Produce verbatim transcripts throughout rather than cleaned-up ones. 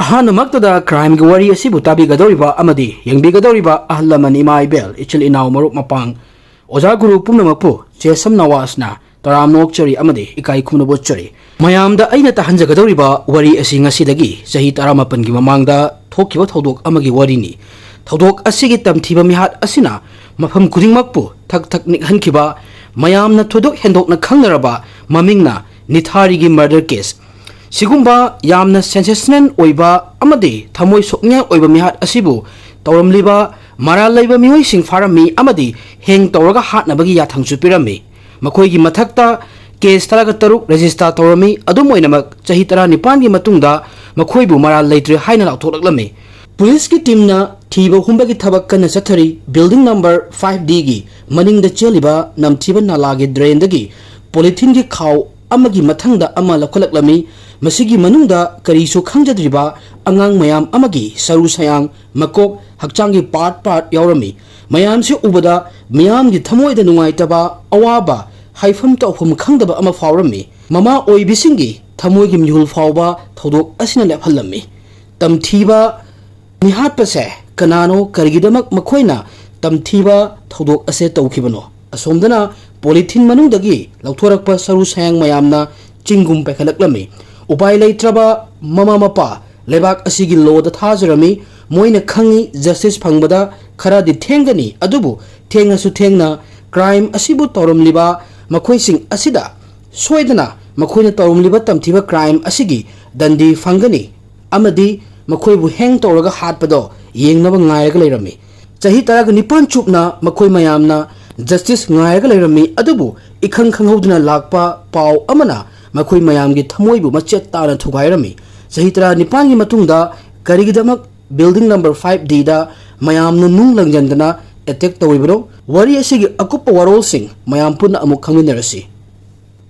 ꯑꯍꯥꯟꯕꯃꯛꯇꯗ crimeꯒꯤ ꯋꯥꯔꯤ ꯑꯁꯤꯕꯨ ꯇꯥꯕꯤꯒꯗꯧꯔꯤꯕ ꯑꯃꯗꯤ ꯌꯦꯡꯕꯤꯒꯗꯧꯔꯤꯕ ꯑꯍꯜ ꯂꯃꯟ, ꯏꯃꯥ ꯏꯕꯦꯜ, ꯏꯆꯤꯜ ꯏꯅꯥꯎ, ꯃꯔꯨꯞ ꯃꯄꯥꯡ, ꯑꯣꯖꯥ ꯒꯨꯔꯨ ꯄꯨꯝꯅꯃꯛꯄꯨ ꯆꯦꯁꯝ ꯅꯋꯥꯖꯅ ꯇꯔꯥꯝꯅ ꯑꯣꯛꯆꯔꯤ ꯑꯃꯗꯤ ꯏꯀꯥꯏ ꯈꯨꯝꯅꯕ ꯎꯠꯆꯔꯤ꯫ ꯃꯌꯥꯝꯗ ꯑꯩꯅ ꯇꯥꯍꯟꯖꯒꯗꯧꯔꯤꯕ ꯋꯥꯔꯤ ꯑꯁꯤ ꯉꯁꯤꯗꯒꯤ ꯆꯍꯤ ꯇꯔꯥꯃꯥꯄꯟꯒꯤ ꯃꯃꯥꯡꯗ ꯊꯣꯛꯈꯤꯕ ꯊꯧꯗꯣꯛ ꯑꯃꯒꯤ ꯋꯥꯔꯤꯅꯤ꯫ ꯊꯧꯗꯣꯛ ꯑꯁꯤꯒꯤ ꯇꯝꯊꯤꯕ ꯃꯤꯍꯥꯠ ꯑꯁꯤꯅ ꯃꯐꯝ ꯈꯨꯗꯤꯡꯃꯛꯄꯨ ꯊꯛ ꯊꯛ ꯅꯤꯛꯍꯟꯈꯤꯕ, ꯃꯌꯥꯝꯅ ꯊꯣꯏꯗꯣꯛ ꯍꯦꯟꯗꯣꯛꯅ ꯈꯪꯅꯔꯕ ꯃꯃꯤꯡꯅ ꯅꯤꯊꯥꯔꯤꯒꯤ murder case꯫ ꯁꯤꯒꯨꯝꯕ ꯌꯥꯝꯅ sensational ꯑꯣꯏꯕ ꯑꯃꯗꯤ ꯊꯃꯣꯏ ꯁꯣꯛꯅꯤꯡꯉꯥꯏ ꯑꯣꯏꯕ ꯃꯤꯍꯥꯠ ꯑꯁꯤꯕꯨ ꯇꯧꯔꯝꯂꯤꯕ ꯃꯔꯥꯜ ꯂꯩꯕ ꯃꯤꯑꯣꯏꯁꯤꯡ ꯐꯥꯔꯝꯃꯤ ꯑꯃꯗꯤ hang ꯇꯧꯔꯒ ꯍꯥꯠꯅꯕꯒꯤ ꯌꯥꯊꯪꯁꯨ ꯄꯤꯔꯝꯃꯤ꯫ ꯃꯈꯣꯏꯒꯤ ꯃꯊꯛꯇ case ꯇꯔꯥꯒ ꯇꯔꯨꯛ register ꯇꯧꯔꯝꯃꯤ꯫ ꯑꯗꯨꯝ ꯑꯣꯏꯅꯃꯛ, ꯆꯍꯤ ꯇꯔꯥꯅꯤꯄꯥꯟꯒꯤ ꯃꯇꯨꯡꯗ ꯃꯈꯣꯏꯕꯨ ꯃꯔꯥꯜ ꯂꯩꯇ꯭ꯔꯦ ꯍꯥꯏꯅ ꯂꯥꯎꯊꯣꯛꯂꯛꯂꯝꯃꯤ꯫ Policeꯀꯤ teamꯅ ꯊꯤꯕ ꯍꯨꯝꯕꯒꯤ ꯊꯕꯛ ꯀꯟꯅ ꯆꯠꯊꯔꯤ꯫ Building number five Dꯒꯤ ꯃꯅꯤꯡꯗ ꯆꯦꯜꯂꯤꯕ ꯅꯝꯊꯤꯕ ꯅꯥꯂꯥꯒꯤ drainꯗꯒꯤ polytheneꯒꯤ ꯈꯥꯎ ꯑꯃꯒꯤ ꯃꯊꯪꯗ ꯑꯃ ꯂꯧꯈꯠꯂꯛꯂꯝꯃꯤ꯫ ꯃꯁꯤꯒꯤ ꯃꯅꯨꯡꯗ ꯀꯔꯤꯁꯨ ꯈꯪꯖꯗ꯭ꯔꯤꯕ ꯑꯉꯥꯡ ꯃꯌꯥꯝ ꯑꯃꯒꯤ ꯁꯔꯨ ꯁꯌꯥꯡ, ꯃꯀꯣꯛ, ꯍꯛꯆꯥꯡꯒꯤ part part ꯌꯥꯎꯔꯝꯃꯤ꯫ ꯃꯌꯥꯝꯁꯤ ꯎꯕꯗ ꯃꯤꯌꯥꯝꯒꯤ ꯊꯃꯣꯏꯗ ꯅꯨꯡꯉꯥꯏꯇꯕ, ꯑꯋꯥꯕ, ꯍꯥꯏꯐꯝ ꯇꯧꯐꯝ ꯈꯪꯗꯕ ꯑꯃ ꯐꯥꯎꯔꯝꯃꯤ꯫ ꯃꯃꯥ ꯑꯣꯏꯕꯤꯁꯤꯡꯒꯤ ꯊꯃꯣꯏꯒꯤ ꯃꯤꯍꯨꯜ ꯐꯥꯎꯕ ꯊꯧꯗꯣꯛ ꯑꯁꯤꯅ ꯂꯦꯞꯍꯜꯂꯝꯃꯤ꯫ ꯇꯝꯊꯤꯕ ꯃꯤꯍꯥꯠꯄꯁꯦ ꯀꯅꯥꯅꯣ, ꯀꯔꯤꯒꯤꯗꯃꯛ ꯃꯈꯣꯏꯅ ꯇꯝꯊꯤꯕ ꯊꯧꯗꯣꯛ ꯑꯁꯦ ꯇꯧꯈꯤꯕꯅꯣ? ꯑꯁꯣꯝꯗꯅ polythene ꯃꯅꯨꯡꯗꯒꯤ ꯂꯧꯊꯣꯔꯛꯄ ꯁꯔꯨ ꯁꯌꯥꯡ ꯃꯌꯥꯝꯅ ꯆꯤꯡꯒꯨꯝ ꯄꯥꯏꯈꯠꯂꯛꯂꯝꯃꯤ꯫ ꯎꯄꯥꯏ ꯂꯩꯇ꯭ꯔꯕ ꯃꯃꯥ ꯃꯄꯥ ꯂꯩꯕꯥꯛ ꯑꯁꯤꯒꯤ lawꯗ ꯊꯥꯖꯔꯝꯃꯤ꯫ ꯃꯣꯏꯅ ꯈꯪꯏ justice ꯐꯪꯕꯗ ꯈꯔꯗꯤ ꯊꯦꯡꯒꯅꯤ, ꯑꯗꯨꯕꯨ ꯊꯦꯡꯂꯁꯨ ꯊꯦꯡꯅ crime ꯑꯁꯤꯕꯨ ꯇꯧꯔꯝꯂꯤꯕ ꯃꯈꯣꯏꯁꯤꯡ ꯑꯁꯤꯗ ꯁꯣꯏꯗꯅ ꯃꯈꯣꯏꯅ ꯇꯧꯔꯝꯂꯤꯕ ꯇꯝꯊꯤꯕ crime ꯑꯁꯤꯒꯤ ꯗꯟꯗꯤ ꯐꯪꯒꯅꯤ ꯑꯃꯗꯤ ꯃꯈꯣꯏꯕꯨ hang ꯇꯧꯔꯒ ꯍꯥꯠꯄꯗꯣ ꯌꯦꯡꯅꯕ ꯉꯥꯏꯔꯒ ꯂꯩꯔꯝꯃꯤ꯫ ꯆꯍꯤ ꯇꯔꯥꯒ ꯅꯤꯄꯥꯟ ꯆꯨꯞꯅ ꯃꯈꯣꯏ ꯃꯌꯥꯝꯅ justice ꯉꯥꯏꯔꯒ ꯂꯩꯔꯝꯃꯤ, ꯑꯗꯨꯕꯨ ꯏꯈꯪ ꯈꯪꯍꯧꯗꯅ ꯂꯥꯛꯄ ꯄꯥꯎ ꯑꯃꯅ ꯃꯈꯣꯏ ꯃꯌꯥꯝꯒꯤ ꯊꯃꯣꯏꯕꯨ ꯃꯆꯦꯠ ꯇꯥꯅ ꯊꯨꯒꯥꯏꯔꯝꯃꯤ꯫ ꯆꯍꯤ ꯇꯔꯥꯅꯤꯄꯥꯟꯒꯤ ꯃꯇꯨꯡꯗ ꯀꯔꯤꯒꯤꯗꯃꯛ building number five Dꯗ ꯃꯌꯥꯝꯅ ꯅꯨꯡ ꯂꯪꯖꯟꯗꯅ attack ꯇꯧꯔꯤꯕꯅꯣ? ꯋꯥꯔꯤ ꯑꯁꯤꯒꯤ ꯑꯀꯨꯞꯄ ꯋꯥꯔꯣꯜꯁꯤꯡ ꯃꯌꯥꯝ ꯄꯨꯟꯅ ꯑꯃꯨꯛ ꯈꯪꯃꯤꯟꯅꯔꯁꯤ꯫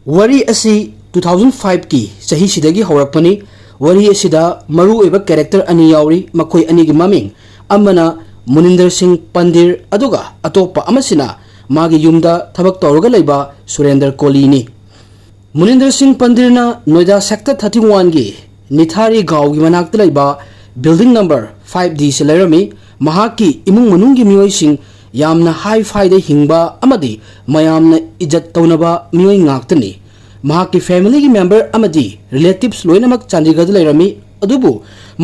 ꯋꯥꯔꯤ ꯑꯁꯤ two thousand fiveꯀꯤ ꯆꯍꯤꯁꯤꯗꯒꯤ ꯍꯧꯔꯛꯄꯅꯤ꯫ ꯋꯥꯔꯤ ꯑꯁꯤꯗ ꯃꯔꯨꯑꯣꯏꯕ character ꯑꯅꯤ ꯌꯥꯎꯔꯤ꯫ ꯃꯈꯣꯏ ꯑꯅꯤꯒꯤ ꯃꯃꯤꯡ, ꯑꯃꯅ ꯃꯨꯅꯤꯟꯗꯔ ꯁꯤꯡ ꯄꯟꯗꯤꯔ ꯑꯗꯨꯒ ꯑꯇꯣꯞꯄ ꯑꯃꯁꯤꯅ ꯃꯥꯒꯤ ꯌꯨꯝꯗ ꯊꯕꯛ ꯇꯧꯔꯒ ꯂꯩꯕ ꯁꯨꯔꯦꯟꯗꯔ ꯀꯣꯂꯤꯅꯤ꯫ ꯃꯨꯅꯤꯟꯗꯔ ꯁꯤꯡ ꯄꯟꯗꯤꯔꯅ ꯅꯣꯏꯗꯥ sector thirty oneꯒꯤ ꯅꯤꯊꯥꯔꯤ ꯒꯥꯎꯒꯤ ꯃꯅꯥꯛꯇ ꯂꯩꯕ building number five D ꯁꯤ ꯂꯩꯔꯝꯃꯤ꯫ ꯃꯍꯥꯛꯀꯤ ꯏꯃꯨꯡ ꯃꯅꯨꯡꯒꯤ ꯃꯤꯑꯣꯏꯁꯤꯡ ꯌꯥꯝꯅ high-fi-ꯗ ꯍꯤꯡꯕ ꯑꯃꯗꯤ ꯃꯌꯥꯝꯅ ꯏꯖꯠ ꯇꯧꯅꯕ ꯃꯤꯑꯣꯏ ꯉꯥꯛꯇꯅꯤ꯫ ꯃꯍꯥꯛꯀꯤ family-ꯒꯤ member ꯑꯃꯗꯤ relatives ꯂꯣꯏꯅꯃꯛ ꯆꯥꯟꯗꯤꯒꯔꯗ ꯂꯩꯔꯝꯃꯤ, ꯑꯗꯨꯕꯨ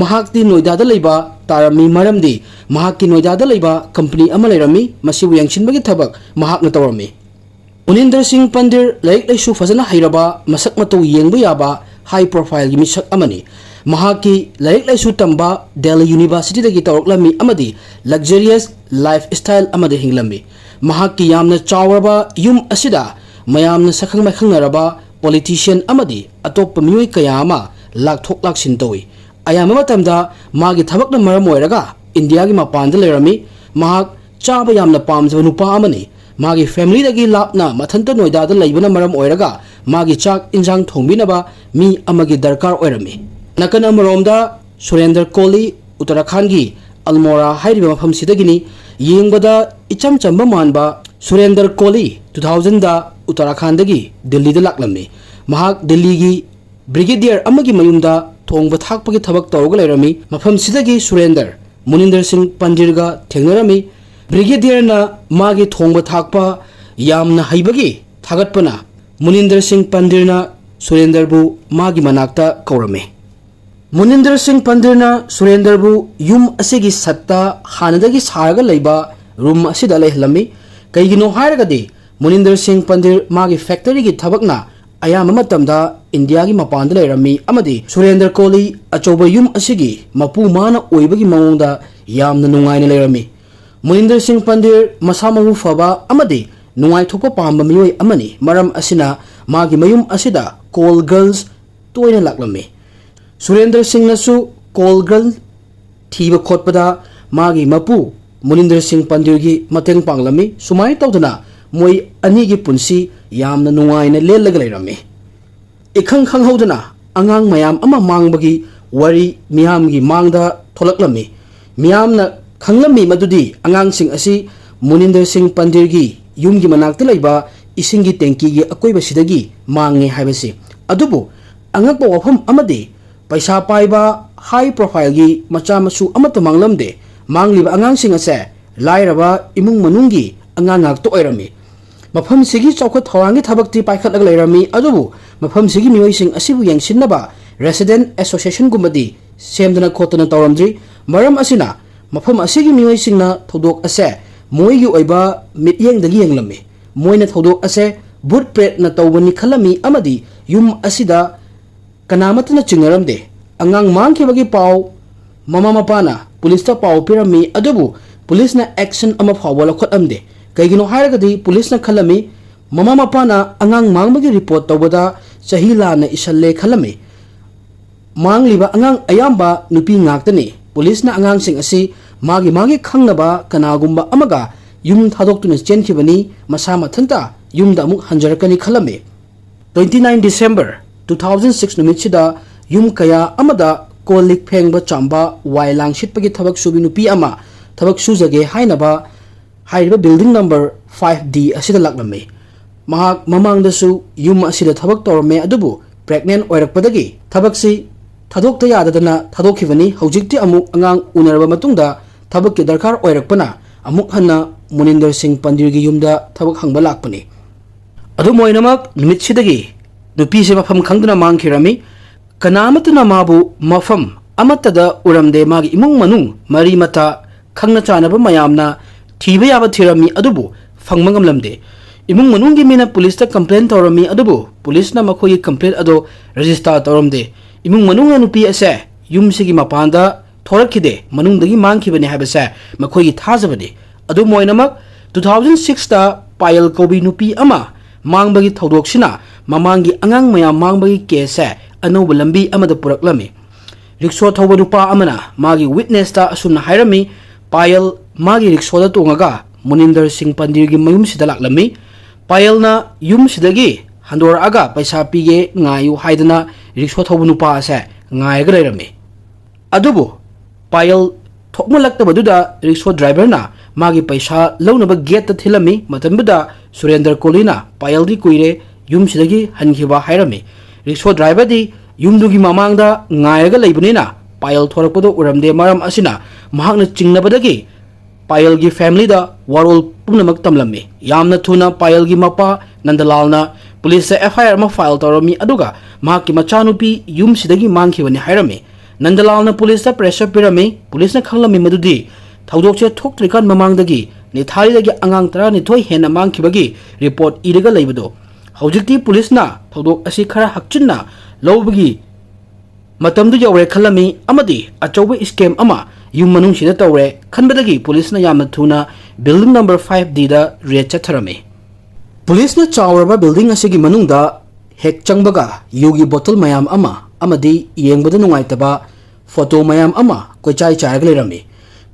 ꯃꯍꯥꯛꯇꯤ ꯅꯣꯏꯗꯥꯗ ꯂꯩꯕ ꯇꯥꯔꯝꯃꯤ, ꯃꯔꯝꯗꯤ ꯃꯍꯥꯛꯀꯤ ꯅꯣꯏꯗꯥꯗ ꯂꯩꯕ company ꯑꯃ ꯂꯩꯔꯝꯃꯤ, ꯃꯁꯤꯕꯨ ꯌꯦꯡꯁꯤꯟꯕꯒꯤ ꯊꯕꯛ ꯃꯍꯥꯛꯅ ꯇꯧꯔꯝꯃꯤ꯫ ꯃꯨꯅꯤꯟꯗꯔ ꯁꯤꯡ ꯄꯟꯗꯤꯔ ꯂꯥꯏꯔꯤꯛ ꯂꯥꯏꯁꯨ ꯐꯖꯅ ꯍꯩꯔꯕ, ꯃꯁꯛ ꯃꯇꯧ ꯌꯦꯡꯕ ꯌꯥꯕ, high profile-ꯒꯤ ꯃꯤꯁꯛ ꯑꯃꯅꯤ꯫ ꯃꯍꯥꯛꯀꯤ ꯂꯥꯏꯔꯤꯛ ꯂꯥꯏꯁꯨ ꯇꯝꯕ ꯗꯦꯜꯂꯤ University-ꯗꯒꯤ ꯇꯧꯔꯛꯂꯝꯃꯤ ꯑꯃꯗꯤ luxurious lifestyle ꯑꯃꯗ ꯍꯤꯡꯂꯝꯃꯤ꯫ ꯃꯍꯥꯛꯀꯤ ꯌꯥꯝꯅ ꯆꯥꯎꯔꯕ ꯌꯨꯝ ꯑꯁꯤꯗ ꯃꯌꯥꯝꯅ ꯁꯛꯈꯪ ꯃꯥꯏꯈꯪꯅꯔꯕ politician ꯑꯃꯗꯤ ꯑꯇꯣꯞꯄ ꯃꯤꯑꯣꯏ ꯀꯌꯥ ꯑꯃ ꯂꯥꯛꯊꯣꯛ ꯂꯥꯛꯁꯤꯟ ꯇꯧꯏ꯫ ꯑꯌꯥꯝꯕ ꯃꯇꯝꯗ ꯃꯥꯒꯤ ꯊꯕꯛꯅ ꯃꯔꯝ ꯑꯣꯏꯔꯒ ꯏꯟꯗꯤꯌꯥꯒꯤ ꯃꯄꯥꯟꯗ ꯂꯩꯔꯝꯃꯤ꯫ ꯃꯍꯥꯛ ꯆꯥꯕ ꯌꯥꯝꯅ ꯄꯥꯝꯖꯕ ꯅꯨꯄꯥ ꯑꯃꯅꯤ꯫ ꯃꯥꯒꯤ family-ꯗꯒꯤ ꯂꯥꯞꯅ ꯃꯊꯟꯇ ꯅꯣꯏꯗꯥꯗ ꯂꯩꯕꯅ ꯃꯔꯝ ꯑꯣꯏꯔꯒ ꯃꯥꯒꯤ ꯆꯥꯛ ꯏꯟꯁꯥꯡ ꯊꯣꯡꯕꯤꯅꯕ ꯃꯤ ꯑꯃꯒꯤ ꯗꯔꯀꯥꯔ ꯑꯣꯏꯔꯝꯃꯤ꯫ ꯅꯥꯀꯟ ꯑꯃꯔꯣꯝꯗ ꯁꯨꯔꯦꯟꯗꯔ ꯀꯣꯂꯤ, ꯎꯠꯇꯔꯥꯈꯥꯟꯒꯤ ꯑꯜꯃꯣꯔꯥ ꯍꯥꯏꯔꯤꯕ ꯃꯐꯝꯁꯤꯗꯒꯤꯅꯤ꯫ ꯌꯦꯡꯕꯗ ꯏꯆꯝ ꯆꯝꯕ ꯃꯥꯟꯕ ꯁꯨꯔꯦꯟꯗꯔ ꯀꯣꯂꯤ two thousand-ꯗ ꯎꯠꯇꯔꯥꯈꯥꯟꯗꯒꯤ ꯗꯤꯜꯂꯤꯗ ꯂꯥꯛꯂꯝꯃꯤ꯫ ꯃꯍꯥꯛ ꯗꯤꯜꯂꯤꯒꯤ brigadier ꯑꯃꯒꯤ ꯃꯌꯨꯝꯗ ꯊꯣꯡꯕ ꯊꯥꯛꯄꯒꯤ ꯊꯕꯛ ꯇꯧꯔꯒ ꯂꯩꯔꯝꯃꯤ꯫ ꯃꯐꯝꯁꯤꯗꯒꯤ ꯁꯨꯔꯦꯟꯗꯔ ꯃꯨꯅꯤꯟꯗꯔ ꯁꯤꯡ ꯄꯟꯗꯤꯔꯒ ꯊꯦꯡꯅꯔꯝꯃꯤ꯫ Brigadier-ꯅ ꯃꯥꯒꯤ ꯊꯣꯡꯕ ꯊꯥꯛꯄ ꯌꯥꯝꯅ ꯍꯩꯕꯒꯤ ꯊꯥꯒꯠꯄꯅ ꯃꯨꯅꯤꯟꯗꯔ ꯁꯤꯡ ꯄꯟꯗꯤꯔꯅ ꯁꯨꯔꯦꯟꯗꯔꯕꯨ ꯃꯥꯒꯤ ꯃꯅꯥꯛꯇ ꯀꯧꯔꯝꯃꯤ꯫ ꯃꯨꯅꯤꯟꯗꯔ ꯁꯤꯡ ꯄꯟꯗꯤꯔꯅ ꯁꯨꯔꯦꯟꯗꯔꯕꯨ ꯌꯨꯝ ꯑꯁꯤꯒꯤ ꯁꯠꯇ ꯍꯥꯟꯅꯗꯒꯤ ꯁꯥꯔꯒ ꯂꯩꯕ room ꯑꯁꯤꯗ ꯂꯩꯍꯜꯂꯝꯃꯤ꯫ ꯀꯩꯒꯤꯅꯣ ꯍꯥꯏꯔꯒꯗꯤ ꯃꯨꯅꯤꯟꯗꯔ ꯁꯤꯡ ꯄꯟꯗꯤꯔ ꯃꯥꯒꯤ factory-ꯒꯤ ꯊꯕꯛꯅ ꯑꯌꯥꯝꯕ ꯃꯇꯝꯗ ꯏꯟꯗꯤꯌꯥꯒꯤ ꯃꯄꯥꯟꯗ ꯂꯩꯔꯝꯃꯤ ꯑꯃꯗꯤ ꯁꯨꯔꯦꯟꯗꯔ ꯀꯣꯂꯤ ꯑꯆꯧꯕ ꯌꯨꯝ ꯑꯁꯤꯒꯤ ꯃꯄꯨ ꯃꯥꯅ ꯑꯣꯏꯕꯒꯤ ꯃꯑꯣꯡꯗ ꯌꯥꯝꯅ ꯅꯨꯡꯉꯥꯏꯅ ꯂꯩꯔꯝꯃꯤ꯫ ꯃꯨꯅꯤꯟꯗꯔ ꯁꯤꯡ ꯄꯟꯗꯤꯔ ꯃꯁꯥ ꯃꯎ ꯐꯕ ꯑꯃꯗꯤ ꯅꯨꯡꯉꯥꯏꯊꯣꯛꯄ ꯄꯥꯝꯕ ꯃꯤꯑꯣꯏ ꯑꯃꯅꯤ꯫ ꯃꯔꯝ ꯑꯁꯤꯅ ꯃꯥꯒꯤ ꯃꯌꯨꯝ ꯑꯁꯤꯗ call girls ꯇꯣꯏꯅ ꯂꯥꯛꯂꯝꯃꯤ꯫ ꯁꯨꯔꯦꯟꯗ꯭ꯔ ꯁꯤꯡꯅꯁꯨ call girl ꯊꯤꯕ ꯈꯣꯠꯄꯗ ꯃꯥꯒꯤ ꯃꯄꯨ ꯃꯨꯅꯤꯟꯗ꯭ꯔ ꯁꯤꯡ ꯄꯟꯗꯤꯔꯒꯤ ꯃꯇꯦꯡ ꯄꯥꯡꯂꯝꯃꯤ꯫ ꯁꯨꯃꯥꯏꯅ ꯇꯧꯗꯅ ꯃꯣꯏ ꯑꯅꯤꯒꯤ ꯄꯨꯟꯁꯤ ꯌꯥꯝꯅ ꯅꯨꯡꯉꯥꯏꯅ ꯂꯦꯜꯂꯒ ꯂꯩꯔꯝꯃꯤ꯫ ꯏꯈꯪ ꯈꯪꯍꯧꯗꯅ ꯑꯉꯥꯡ ꯃꯌꯥꯝ ꯑꯃ ꯃꯥꯡꯕꯒꯤ ꯋꯥꯔꯤ ꯃꯤꯌꯥꯝꯒꯤ ꯃꯥꯡꯗ ꯊꯣꯛꯂꯛꯂꯝꯃꯤ꯫ ꯃꯤꯌꯥꯝꯅ ꯈꯪꯂꯝꯃꯤ ꯃꯗꯨꯗꯤ ꯑꯉꯥꯡꯁꯤꯡ ꯑꯁꯤ ꯃꯨꯅꯤꯟꯗ꯭ꯔ ꯁꯤꯡ ꯄꯟꯗꯤꯔꯒꯤ ꯌꯨꯝꯒꯤ ꯃꯅꯥꯛꯇ ꯂꯩꯕ ꯏꯁꯤꯡꯒꯤ ꯇꯦꯡꯀꯤꯒꯤ ꯑꯀꯣꯏꯕꯁꯤꯗꯒꯤ ꯃꯥꯡꯉꯦ ꯍꯥꯏꯕꯁꯤ꯫ ꯑꯗꯨꯕꯨ ꯑꯉꯛꯄ ꯋꯥꯐꯝ ꯑꯃꯗꯤ ꯄꯩꯁꯥ ꯄꯥꯏꯕ, ꯍꯥꯏ ꯄ꯭ꯔꯣꯐꯥꯏꯜꯒꯤ ꯃꯆꯥ ꯃꯁꯨ ꯑꯃꯠꯇ ꯃꯥꯡꯂꯝꯗꯦ꯫ ꯃꯥꯡꯂꯤꯕ ꯑꯉꯥꯡꯁꯤꯡ ꯑꯁꯦ ꯂꯥꯏꯔꯕ ꯏꯃꯨꯡ ꯃꯅꯨꯡꯒꯤ ꯑꯉꯥꯡ ꯉꯥꯛꯇ ꯑꯣꯏꯔꯝꯃꯤ꯫ ꯃꯐꯝꯁꯤꯒꯤ ꯆꯥꯎꯈꯠ ꯊꯧꯔꯥꯡꯒꯤ ꯊꯕꯛꯇꯤ ꯄꯥꯏꯈꯠꯂꯒ ꯂꯩꯔꯝꯃꯤ, ꯑꯗꯨꯕꯨ ꯃꯐꯝꯁꯤꯒꯤ ꯃꯤꯑꯣꯏꯁꯤꯡ ꯑꯁꯤꯕꯨ ꯌꯦꯡꯁꯤꯟꯅꯕ resident associationꯒꯨꯝꯕꯗꯤ ꯁꯦꯝꯗꯅ ꯈꯣꯠꯇꯅ ꯇꯧꯔꯝꯗ꯭ꯔꯤ꯫ ꯃꯔꯝ ꯑꯁꯤꯅ ꯃꯐꯝ ꯑꯁꯤꯒꯤ ꯃꯤꯑꯣꯏꯁꯤꯡꯅ ꯊꯧꯗꯣꯛ ꯑꯁꯦ ꯃꯣꯏꯒꯤ ꯑꯣꯏꯕ ꯃꯤꯠꯌꯦꯡꯗꯒꯤ ꯌꯦꯡꯂꯝꯃꯤ꯫ ꯃꯣꯏꯅ ꯊꯧꯗꯣꯛ ꯑꯁꯦ ꯚꯨꯠ ꯄ꯭ꯔꯦꯠꯅ ꯇꯧꯕꯅꯤ ꯈꯜꯂꯝꯃꯤ ꯑꯃꯗꯤ ꯌꯨꯝ ꯑꯁꯤꯗ ꯀꯅꯥꯃꯠꯇꯅ ꯆꯤꯡꯅꯔꯝꯗꯦ꯫ ꯑꯉꯥꯡ ꯃꯥꯡꯈꯤꯕꯒꯤ ꯄꯥꯎ ꯃꯃꯥ ꯃꯄꯥꯅ ꯄꯨꯂꯤꯁꯇ ꯄꯥꯎ ꯄꯤꯔꯝꯃꯤ, ꯑꯗꯨꯕꯨ ꯄꯨꯂꯤꯁꯅ action ꯑꯃ ꯐꯥꯎꯕ ꯂꯧꯈꯠꯂꯝꯗꯦ꯫ ꯀꯩꯒꯤꯅꯣ ꯍꯥꯏꯔꯒꯗꯤ ꯄꯨꯂꯤꯁꯅ ꯈꯜꯂꯝꯃꯤ, ꯃꯃꯥ ꯃꯄꯥꯅ ꯑꯉꯥꯡ ꯃꯥꯡꯕꯒꯤ ꯔꯤꯄꯣꯔꯠ ꯇꯧꯕꯗ ꯆꯍꯤ ꯂꯥꯟꯅ ꯏꯁꯜꯂꯦ ꯈꯜꯂꯝꯃꯤ꯫ ꯃꯥꯡꯂꯤꯕ ꯑꯉꯥꯡ ꯑꯌꯥꯝꯕ ꯅꯨꯄꯤ ꯉꯥꯛꯇꯅꯤ꯫ ꯄꯨꯂꯤꯁꯅ ꯑꯉꯥꯡꯁꯤꯡ ꯑꯁꯤ ꯃꯥꯒꯤ ꯃꯥꯒꯤ ꯈꯪꯅꯕ ꯀꯅꯥꯒꯨꯝꯕ ꯑꯃꯒ ꯌꯨꯝ ꯊꯥꯗꯣꯛꯇꯨꯅ ꯆꯦꯟꯈꯤꯕꯅꯤ, ꯃꯁꯥ ꯃꯊꯟꯇ ꯌꯨꯝꯗ ꯑꯃꯨꯛ ꯍꯟꯖꯔꯛꯀꯅꯤ ꯈꯜꯂꯝꯃꯤ꯫ Twenty nine December two thousand six ꯅꯨꯃꯤꯠꯁꯤꯗ ꯌꯨꯝ ꯀꯌꯥ ꯑꯃꯗ ꯀꯣꯜ ꯂꯤꯛ ꯐꯦꯡꯕ ꯆꯥꯝꯕ, ꯋꯥꯏ ꯂꯥꯡ ꯁꯤꯠꯄꯒꯤ ꯊꯕꯛ ꯁꯨꯕꯤ ꯅꯨꯄꯤ ꯑꯃ ꯊꯕꯛ ꯁꯨꯖꯒꯦ ꯍꯥꯏꯅꯕ ꯍꯥꯏꯔꯤꯕ building number five D ꯑꯁꯤꯗ ꯂꯥꯛꯂꯝꯃꯤ꯫ ꯃꯍꯥꯛ ꯃꯃꯥꯡꯗꯁꯨ ꯌꯨꯝ ꯑꯁꯤꯗ ꯊꯕꯛ ꯇꯧꯔꯝꯃꯦ, ꯑꯗꯨꯕꯨ pregnant ꯑꯣꯏꯔꯛꯄꯗꯒꯤ ꯊꯕꯛꯁꯤ ꯊꯥꯗꯣꯛꯇ ꯌꯥꯗꯗꯅ ꯊꯥꯗꯣꯛꯈꯤꯕꯅꯤ꯫ ꯍꯧꯖꯤꯛꯇꯤ ꯑꯃꯨꯛ ꯑꯉꯥꯡ ꯎꯅꯔꯕ ꯃꯇꯨꯡꯗ ꯊꯕꯛꯀꯤ ꯗꯔꯀꯥꯔ ꯑꯣꯏꯔꯛꯄꯅ ꯑꯃꯨꯛ ꯍꯟꯅ ꯃꯨꯅꯤꯟꯗꯔ ꯁꯤꯡ ꯄꯟꯗꯤꯔꯒꯤ ꯌꯨꯝꯗ ꯊꯕꯛ ꯍꯪꯕ ꯂꯥꯛꯄꯅꯤ꯫ ꯑꯗꯨꯝ ꯑꯣꯏꯅꯃꯛ, ꯅꯨꯃꯤꯠꯁꯤꯗꯒꯤ ꯅꯨꯄꯤꯁꯦ ꯃꯐꯝ ꯈꯪꯗꯅ ꯃꯥꯡꯈꯤꯔꯝꯃꯤ꯫ ꯀꯅꯥꯃꯠꯇꯅ ꯃꯥꯕꯨ ꯃꯐꯝ ꯑꯃꯠꯇꯗ ꯎꯔꯝꯗꯦ꯫ ꯃꯥꯒꯤ ꯏꯃꯨꯡ ꯃꯅꯨꯡ, ꯃꯔꯤ ꯃꯇꯥ, ꯈꯪꯅ ꯆꯥꯟꯅꯕ ꯃꯌꯥꯝꯅ ꯊꯤꯕ ꯌꯥꯕ ꯊꯤꯔꯝꯃꯤ, ꯑꯗꯨꯕꯨ ꯐꯪꯕ ꯉꯝꯂꯝꯗꯦ꯫ ꯏꯃꯨꯡ ꯃꯅꯨꯡꯒꯤ ꯃꯤꯅ ꯄꯨꯂꯤꯁꯇ complain ꯇꯧꯔꯝꯃꯤ, ꯑꯗꯨꯕꯨ ꯄꯨꯂꯤꯁꯅ ꯃꯈꯣꯏꯒꯤ complain ꯑꯗꯨ register ꯇꯧꯔꯝꯗꯦ꯫ ꯏꯃꯨꯡ ꯃꯅꯨꯡꯅ ꯅꯨꯄꯤ ꯑꯁꯦ ꯌꯨꯝꯁꯤꯒꯤ ꯃꯄꯥꯟꯗ ꯊꯣꯔꯛꯈꯤꯗꯦ, ꯃꯅꯨꯡꯗꯒꯤ ꯃꯥꯡꯈꯤꯕꯅꯤ ꯍꯥꯏꯕꯁꯦ ꯃꯈꯣꯏꯒꯤ ꯊꯥꯖꯕꯅꯤ꯫ ꯑꯗꯨꯝ ꯑꯣꯏꯅꯃꯛ, two thousand sixꯇ ꯄꯥꯌꯜ ꯀꯧꯕꯤ ꯅꯨꯄꯤ ꯑꯃ ꯃꯥꯡꯕꯒꯤ ꯊꯧꯗꯣꯛꯁꯤꯅ ꯃꯃꯥꯡꯒꯤ ꯑꯉꯥꯡ ꯃꯌꯥꯝ ꯃꯥꯡꯕꯒꯤ caseꯁꯦ ꯑꯅꯧꯕ ꯂꯝꯕꯤ ꯑꯃꯗ ꯄꯨꯔꯛꯂꯝꯃꯤ꯫ ꯔꯤꯛꯁꯣ ꯊꯧꯕ ꯅꯨꯄꯥ ꯑꯃꯅ ꯃꯥꯒꯤ witnessꯇ ꯑꯁꯨꯝꯅ ꯍꯥꯏꯔꯝꯃꯤ, ꯄꯥꯌꯜ ꯃꯥꯒꯤ ꯔꯤꯛꯁꯣꯗ ꯇꯣꯡꯉꯒ ꯃꯨꯅꯤꯟꯗꯔ ꯁꯤꯡ ꯄꯟꯗꯤꯔꯒꯤ ꯃꯌꯨꯝꯁꯤꯗ ꯂꯥꯛꯂꯝꯃꯤ꯫ ꯄꯥꯌꯜꯅ ꯌꯨꯝꯁꯤꯗꯒꯤ ꯍꯟꯗꯣꯔꯛꯑꯒ ꯄꯩꯁꯥ ꯄꯤꯒꯦ, ꯉꯥꯏꯌꯨ ꯍꯥꯏꯗꯅ ꯔꯤꯛꯁꯣ ꯊꯧꯕ ꯅꯨꯄꯥ ꯑꯁꯦ ꯉꯥꯏꯔꯒ ꯂꯩꯔꯝꯃꯤ꯫ ꯑꯗꯨꯕꯨ ꯄꯥꯌꯜ ꯊꯣꯛꯃꯜꯂꯛꯇꯕꯗꯨꯗ ꯔꯤꯛꯁꯣ driverꯅ ꯃꯥꯒꯤ ꯄꯩꯁꯥ ꯂꯧꯅꯕ gateꯇ ꯊꯤꯜꯂꯝꯃꯤ꯫ ꯃꯇꯝꯗꯨꯗ ꯁꯨꯔꯦꯟꯗꯔ ꯀꯣꯂꯤꯅ ꯄꯥꯌꯜꯗꯤ ꯀꯨꯏꯔꯦ ꯌꯨꯝꯁꯤꯗꯒꯤ ꯍꯟꯈꯤꯕ ꯍꯥꯏꯔꯝꯃꯤ꯫ ꯔꯤꯛꯁꯣ driverꯗꯤ ꯌꯨꯝꯗꯨꯒꯤ ꯃꯃꯥꯡꯗ ꯉꯥꯏꯔꯒ ꯂꯩꯕꯅꯤꯅ ꯄꯥꯌꯜ ꯊꯣꯔꯛꯄꯗꯨ ꯎꯔꯝꯗꯦ꯫ ꯃꯔꯝ ꯑꯁꯤꯅ ꯃꯍꯥꯛꯅ ꯆꯤꯡꯅꯕꯗꯒꯤ ꯄꯥꯌꯜꯒꯤ ꯐꯦꯃꯤꯂꯤꯗ ꯋꯥꯔꯣꯜ ꯄꯨꯝꯅꯃꯛ ꯇꯝꯂꯝꯃꯤ꯫ ꯌꯥꯝꯅ ꯊꯨꯅ ꯄꯥꯌꯜꯒꯤ ꯃꯄꯥ ꯅꯟꯗꯂꯥꯜꯅ ꯄꯨꯂꯤꯁꯇ ꯑꯦꯐ ꯑꯥꯏ ꯑꯥꯔ ꯑꯃ ꯐꯥꯏꯜ ꯇꯧꯔꯝꯃꯤ, ꯑꯗꯨꯒ ꯃꯍꯥꯛꯀꯤ ꯃꯆꯥꯅꯨꯄꯤ ꯌꯨꯝꯁꯤꯗꯒꯤ ꯃꯥꯡꯈꯤꯕꯅꯤ ꯍꯥꯏꯔꯝꯃꯤ꯫ ꯅꯟꯗꯂꯥꯜꯅ ꯄꯨꯂꯤꯁꯇ ꯄ꯭ꯔꯦꯁꯔ ꯄꯤꯔꯝꯃꯤ꯫ ꯄꯨꯂꯤꯁꯅ ꯈꯪꯂꯝꯃꯤ ꯃꯗꯨꯗꯤ ꯊꯧꯗꯣꯛꯁꯦ ꯊꯣꯛꯇ꯭ꯔꯤꯀꯥꯟ ꯃꯃꯥꯡꯗꯒꯤ ꯅꯤꯊꯥꯔꯤꯗꯒꯤ ꯑꯉꯥꯡ ꯇꯔꯥꯅꯤꯊꯣꯏ ꯍꯦꯟꯅ ꯃꯥꯡꯈꯤꯕꯒꯤ ꯔꯤꯄꯣꯔꯠ ꯏꯔꯒ ꯂꯩꯕꯗꯣ꯫ ꯍꯧꯖꯤꯛꯇꯤ ꯄꯨꯂꯤꯁꯅ ꯊꯧꯗꯣꯛ ꯑꯁꯤ ꯈꯔ ꯍꯛꯆꯤꯟꯅ ꯂꯧꯕꯒꯤ ꯃꯇꯝꯗꯨ ꯌꯧꯔꯦ ꯈꯜꯂꯝꯃꯤ ꯑꯃꯗꯤ ꯑꯆꯧꯕ ꯁ꯭ꯀꯦꯝ ꯑꯃ ꯌꯨꯝ ꯃꯅꯨꯡꯁꯤꯗ ꯇꯧꯔꯦ ꯈꯟꯕꯗꯒꯤ ꯄꯨꯂꯤꯁꯅ ꯌꯥꯝꯅ ꯊꯨꯅ ꯕꯤꯜꯗꯤꯡ ꯅꯝꯕꯔ ꯐꯥꯏꯚ ꯗꯤꯗ ꯔꯦꯗ ꯆꯠꯊꯔꯝꯃꯤ꯫ ꯄꯨꯂꯤꯁꯅ ꯆꯥꯎꯔꯕ ꯕꯤꯜꯗꯤꯡ ꯑꯁꯤꯒꯤ ꯃꯅꯨꯡꯗ ꯍꯦꯛ ꯆꯪꯕꯒ ꯌꯨꯒꯤ ꯕꯣꯇꯜ ꯃꯌꯥꯝ ꯑꯃ ꯑꯃꯗꯤ ꯌꯦꯡꯕꯗ ꯅꯨꯡꯉꯥꯏꯇꯕ ꯐꯣꯇꯣ ꯃꯌꯥꯝ ꯑꯃ ꯀꯣꯏꯆꯥꯏ ꯆꯥꯏꯔꯒ ꯂꯩꯔꯝꯃꯤ꯫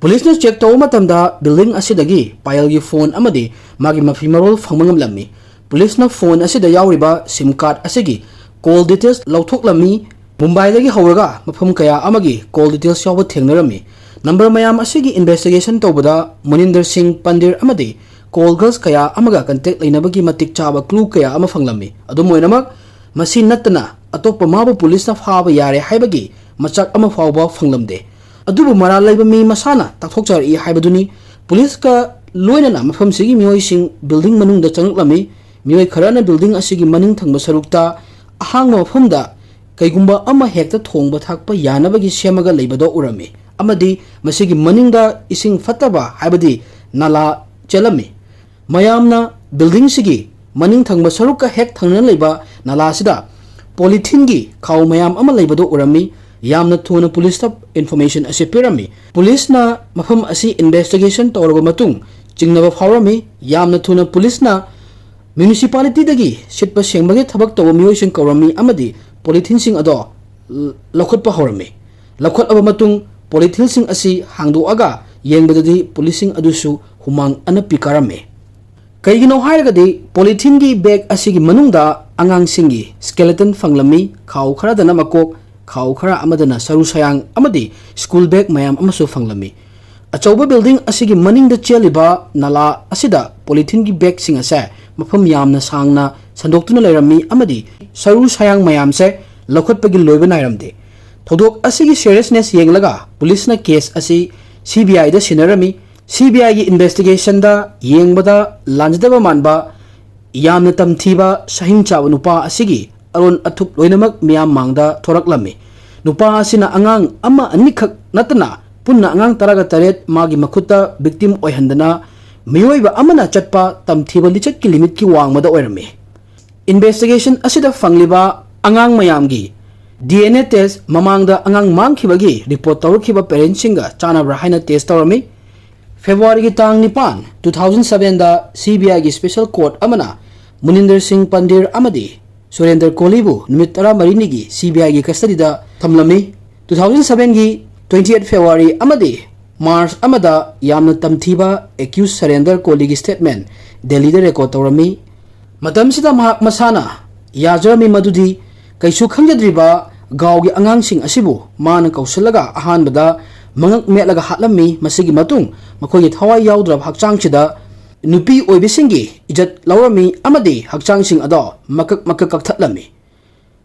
ꯄꯨꯂꯤꯁꯅ ꯆꯦꯛ ꯇꯧꯕ ꯃꯇꯝꯗ ꯕꯤꯜꯗꯤꯡ ꯑꯁꯤꯗꯒꯤ ꯄꯥꯌꯜꯒꯤ ꯐꯣꯟ ꯑꯃꯗꯤ ꯃꯥꯒꯤ ꯃꯐꯤ ꯃꯔꯣꯜ ꯐꯪꯕ ꯉꯝꯂꯝꯃꯤ꯫ ꯄꯨꯂꯤꯁꯅ ꯐꯣꯟ ꯑꯁꯤꯗ ꯌꯥꯎꯔꯤꯕ ꯁꯤꯝ ꯀꯥꯔꯗ ꯑꯁꯤꯒꯤ ꯀꯣꯜ ꯗꯤꯇꯦꯜꯁ ꯂꯧꯊꯣꯛꯂꯝꯃꯤ꯫ ꯃꯨꯝꯕꯥꯏꯗꯒꯤ ꯍꯧꯔꯒ ꯃꯐꯝ ꯀꯌꯥ ꯑꯃꯒꯤ ꯀꯣꯜ ꯗꯤꯇꯦꯜꯁ ꯌꯥꯎꯕ ꯊꯦꯡꯅꯔꯝꯃꯤ꯫ ꯅꯝꯕꯔ ꯃꯌꯥꯝ ꯑꯁꯤꯒꯤ ꯏꯟꯚꯦꯁꯇꯤꯒꯦꯁꯟ ꯇꯧꯕꯗ ꯃꯅꯤꯟꯗꯔ ꯁꯤꯡ ꯄꯟꯗꯤꯔ ꯑꯃꯗꯤ ꯀꯣꯜ ꯒꯔꯜꯁ ꯀꯌꯥ ꯑꯃꯒ ꯀꯟꯇꯦꯛ ꯂꯩꯅꯕꯒꯤ ꯃꯇꯤꯛ ꯆꯥꯕ ꯀ꯭ꯂꯨ ꯀꯌꯥ ꯑꯃ ꯐꯪꯂꯝꯃꯤ꯫ ꯑꯗꯨꯝ ꯑꯣꯏꯅꯃꯛ, ꯃꯁꯤ ꯅꯠꯇꯅ ꯑꯇꯣꯞꯄ ꯃꯥꯕꯨ ꯄꯨꯂꯤꯁꯅ ꯐꯥꯕ ꯌꯥꯔꯦ ꯍꯥꯏꯕꯒꯤ ꯃꯆꯥꯛ ꯑꯃ ꯐꯥꯎꯕ ꯐꯪꯂꯝꯗꯦ꯫ ꯑꯗꯨꯕꯨ ꯃꯔꯥꯜ ꯂꯩꯕ ꯃꯤ ꯃꯁꯥꯅ ꯇꯥꯛꯊꯣꯛꯆꯔꯛꯏ ꯍꯥꯏꯕꯗꯨꯅꯤ꯫ ꯄꯨꯂꯤꯁꯀ ꯂꯣꯏꯅꯅ ꯃꯐꯝꯁꯤꯒꯤ ꯃꯤꯑꯣꯏꯁꯤꯡ ꯕꯤꯜꯗꯤꯡ ꯃꯅꯨꯡꯗ ꯆꯪꯂꯛꯂꯝꯃꯤ꯫ ꯃꯤꯑꯣꯏ ꯈꯔꯅ ꯕꯤꯜꯗꯤꯡ ꯑꯁꯤꯒꯤ ꯃꯅꯤꯡ ꯊꯪꯕ ꯁꯔꯨꯛꯇ ꯑꯍꯥꯡꯕ ꯃꯐꯝꯗ ꯀꯩꯒꯨꯝꯕ ꯑꯃ ꯍꯦꯛꯇ ꯊꯣꯡꯕ ꯊꯥꯛꯄ ꯌꯥꯅꯕꯒꯤ ꯁꯦꯝꯃꯒ ꯂꯩꯕꯗꯣ ꯎꯔꯝꯃꯤ ꯑꯃꯗꯤ ꯃꯁꯤꯒꯤ ꯃꯅꯤꯡꯗ ꯏꯁꯤꯡ ꯐꯠꯇꯕ ꯍꯥꯏꯕꯗꯤ ꯅꯥꯂꯥ ꯆꯦꯜꯂꯝꯃꯤ꯫ ꯃꯌꯥꯝꯅ ꯕꯤꯜꯗꯤꯡꯁꯤꯒꯤ ꯃꯅꯤꯡ ꯊꯪꯕ ꯁꯔꯨꯛꯀ ꯍꯦꯛ ꯊꯪꯅꯅ ꯂꯩꯕ ꯅꯥꯂꯥꯁꯤꯗ ꯄꯣꯂꯤꯊꯤꯟꯒꯤ ꯈꯥꯎ ꯃꯌꯥꯝ ꯑꯃ ꯂꯩꯕꯗꯨ ꯎꯔꯝꯃꯤ꯫ ꯌꯥꯝꯅ ꯊꯨꯅ ꯄꯨꯂꯤꯁꯇ ꯏꯟꯐꯣꯔꯃꯦꯁꯟ ꯑꯁꯤ ꯄꯤꯔꯝꯃꯤ꯫ ꯄꯨꯂꯤꯁꯅ ꯃꯐꯝ ꯑꯁꯤ ꯏꯟꯚꯦꯁꯇꯤꯒꯦꯁꯟ ꯇꯧꯔꯕ ꯃꯇꯨꯡ ꯆꯤꯡꯅꯕ ꯐꯥꯎꯔꯝꯃꯤ꯫ ꯌꯥꯝꯅ ꯊꯨꯅ ꯄꯨꯂꯤꯁꯅ ꯃ꯭ꯌꯨꯅꯤꯁꯤꯄꯥꯂꯤꯇꯤꯗꯒꯤ ꯁꯤꯠꯄ ꯁꯦꯡꯕꯒꯤ ꯊꯕꯛ ꯇꯧꯕ ꯃꯤꯑꯣꯏꯁꯤꯡ ꯀꯧꯔꯝꯃꯤ ꯑꯃꯗꯤ ꯄꯣꯂꯤꯊꯤꯟꯁꯤꯡ ꯑꯗꯣ ꯂꯧꯈꯠꯄ ꯍꯧꯔꯝꯃꯤ꯫ ꯂꯧꯈꯠꯂꯕ ꯃꯇꯨꯡ ꯄꯣꯂꯤꯊꯤꯟꯁꯤꯡ ꯑꯁꯤ ꯍꯥꯡꯗꯣꯛꯑꯒ ꯌꯦꯡꯕꯗꯗꯤ ꯄꯨꯂꯤꯁꯁꯤꯡ ꯑꯗꯨꯁꯨ ꯍꯨꯃꯥꯡ ꯑꯅꯞꯄꯤ ꯀꯥꯔꯝꯃꯤ꯫ ꯀꯩꯒꯤꯅꯣ ꯍꯥꯏꯔꯒꯗꯤ ꯄꯣꯂꯤꯊꯤꯟꯒꯤ ꯕꯦꯒ ꯑꯁꯤꯒꯤ ꯃꯅꯨꯡꯗ ꯑꯉꯥꯡꯁꯤꯡꯒꯤ ꯁ꯭ꯀꯦꯂꯦꯇꯟ ꯐꯪꯂꯝꯃꯤ, ꯈꯥꯎ ꯈꯔꯗꯅ ꯃꯀꯣꯛ, ꯈꯥꯎ ꯈꯔ ꯑꯃꯗꯅ ꯁꯔꯨ ꯁꯌꯥꯡ ꯑꯃꯗꯤ ꯁ꯭ꯀꯨꯜ ꯕꯦꯒ ꯃꯌꯥꯝ ꯑꯃꯁꯨ ꯐꯪꯂꯝꯃꯤ꯫ ꯑꯆꯧꯕ ꯕꯤꯜꯗꯤꯡ ꯑꯁꯤꯒꯤ ꯃꯅꯤꯡꯗ ꯆꯦꯜꯂꯤꯕ ꯅꯂꯥ ꯑꯁꯤꯗ ꯄꯣꯂꯤꯊꯤꯟꯒꯤ ꯕꯦꯒꯁꯤꯡ ꯑꯁꯦ ꯃꯐꯝ ꯌꯥꯝꯅ ꯁꯥꯡꯅ ꯁꯟꯗꯣꯛꯇꯨꯅ ꯂꯩꯔꯝꯃꯤ ꯑꯃꯗꯤ ꯁꯔꯨ ꯁꯌꯥꯡ ꯃꯌꯥꯝꯁꯦ ꯂꯧꯈꯠꯄꯒꯤ ꯂꯣꯏꯕ ꯅꯥꯏꯔꯝꯗꯦ꯫ ꯊꯧꯗꯣꯛ ꯑꯁꯤꯒꯤ seriousness ꯌꯦꯡꯂꯒ ꯄꯨꯂꯤꯁꯅ case ꯑꯁꯤ C B I the ꯁꯤꯟꯅꯔꯝꯃꯤ꯫ C B I ꯒꯤ investigationꯗ ꯌꯦꯡꯕꯗ ꯂꯥꯟꯖꯗꯕ ꯃꯥꯟꯕ ꯌꯥꯝꯅ ꯇꯝꯊꯤꯕ ꯁꯍꯤꯡ ꯆꯥꯕ ꯅꯨꯄꯥ ꯑꯁꯤꯒꯤ ꯑꯔꯣꯟ ꯑꯊꯨꯞ ꯂꯣꯏꯅꯃꯛ ꯃꯤꯌꯥꯝ ꯃꯥꯡꯗ ꯊꯣꯔꯛꯂꯝꯃꯤ꯫ ꯅꯨꯄꯥ ꯑꯁꯤꯅ ꯑꯉꯥꯡ ꯑꯃ ꯑꯅꯤꯈꯛ ꯅꯠꯇꯅ ꯄꯨꯟꯅ ꯑꯉꯥꯡ ꯇꯔꯥꯒ ꯇꯔꯦꯠ ꯃꯥꯒꯤ ꯃꯈꯨꯠꯇ victim ꯑꯣꯏꯍꯟꯗꯅ ꯃꯤꯑꯣꯏꯕ ꯑꯃꯅ ꯆꯠꯄ ꯇꯝꯊꯤꯕ ꯂꯤꯆꯠꯀꯤ limitꯀꯤ ꯋꯥꯡꯃꯗ ꯑꯣꯏꯔꯝꯃꯤ꯫ Investigation ꯑꯁꯤꯗ ꯐꯪꯂꯤꯕ ꯑꯉꯥꯡ ꯃꯌꯥꯝꯒꯤ D N A test ꯃꯃꯥꯡꯗ ꯑꯉꯥꯡ ꯃꯥꯡꯈꯤꯕꯒꯤ report ꯇꯧꯔꯛꯈꯤꯕ parentsꯁꯤꯡꯒ ꯆꯥꯟꯅꯕ꯭ꯔꯥ ꯍꯥꯏꯅ test ꯇꯧꯔꯝꯃꯤ꯫ Februaryꯒꯤ ꯇꯥꯡ ꯅꯤꯄꯥꯟ, two thousand sevenꯗ C B Iꯒꯤ special court ꯑꯃꯅ ꯃꯨꯅꯤꯟꯗꯔ ꯁꯤꯡ ꯄꯟꯗꯤꯔ ꯑꯃꯗꯤ ꯁꯨꯔꯦꯟꯗꯔ ꯀꯣꯂꯤꯕꯨ ꯅꯨꯃꯤꯠ ꯇꯔꯥꯃꯔꯤꯅꯤꯒꯤ C B Iꯒꯤ custodyꯗ ꯊꯝꯂꯝꯃꯤ꯫ Two thousand sevenꯒꯤ twenty eight February ꯑꯃꯗꯤ March ꯑꯃꯗ ꯌꯥꯝꯅ ꯇꯝꯊꯤꯕ accused ꯁꯔꯦꯟꯗꯔ ꯀꯣꯂꯤꯒꯤ statement ꯗꯦꯜꯂꯤꯗ record ꯇꯧꯔꯝꯃꯤ꯫ ꯃꯇꯝꯁꯤꯗ ꯃꯍꯥꯛ ꯃꯁꯥꯅ ꯌꯥꯖꯔꯝꯃꯤ ꯃꯗꯨꯗꯤ ꯀꯩꯁꯨ ꯈꯪꯖꯗ꯭ꯔꯤꯕ ꯒꯥꯎꯒꯤ ꯑꯉꯥꯡꯁꯤꯡ ꯑꯁꯤꯕꯨ ꯃꯥꯅ ꯀꯧꯁꯤꯜꯂꯒ ꯑꯍꯥꯟꯕꯗ ꯃꯉꯛ ꯃꯦꯠꯂꯒ ꯍꯥꯠꯂꯝꯃꯤ꯫ ꯃꯁꯤꯒꯤ ꯃꯇꯨꯡ ꯃꯈꯣꯏꯒꯤ ꯊꯋꯥꯏ ꯌꯥꯎꯗ꯭ꯔꯕ ꯍꯛꯆꯥꯡꯁꯤꯗ ꯅꯨꯄꯤ ꯑꯣꯏꯕꯤꯁꯤꯡꯒꯤ ꯏꯖꯠ ꯂꯧꯔꯝꯃꯤ ꯑꯃꯗꯤ ꯍꯛꯆꯥꯡꯁꯤꯡ ꯑꯗꯣ ꯃꯀꯛ ꯃꯀꯛ ꯀꯛꯊꯠꯂꯝꯃꯤ꯫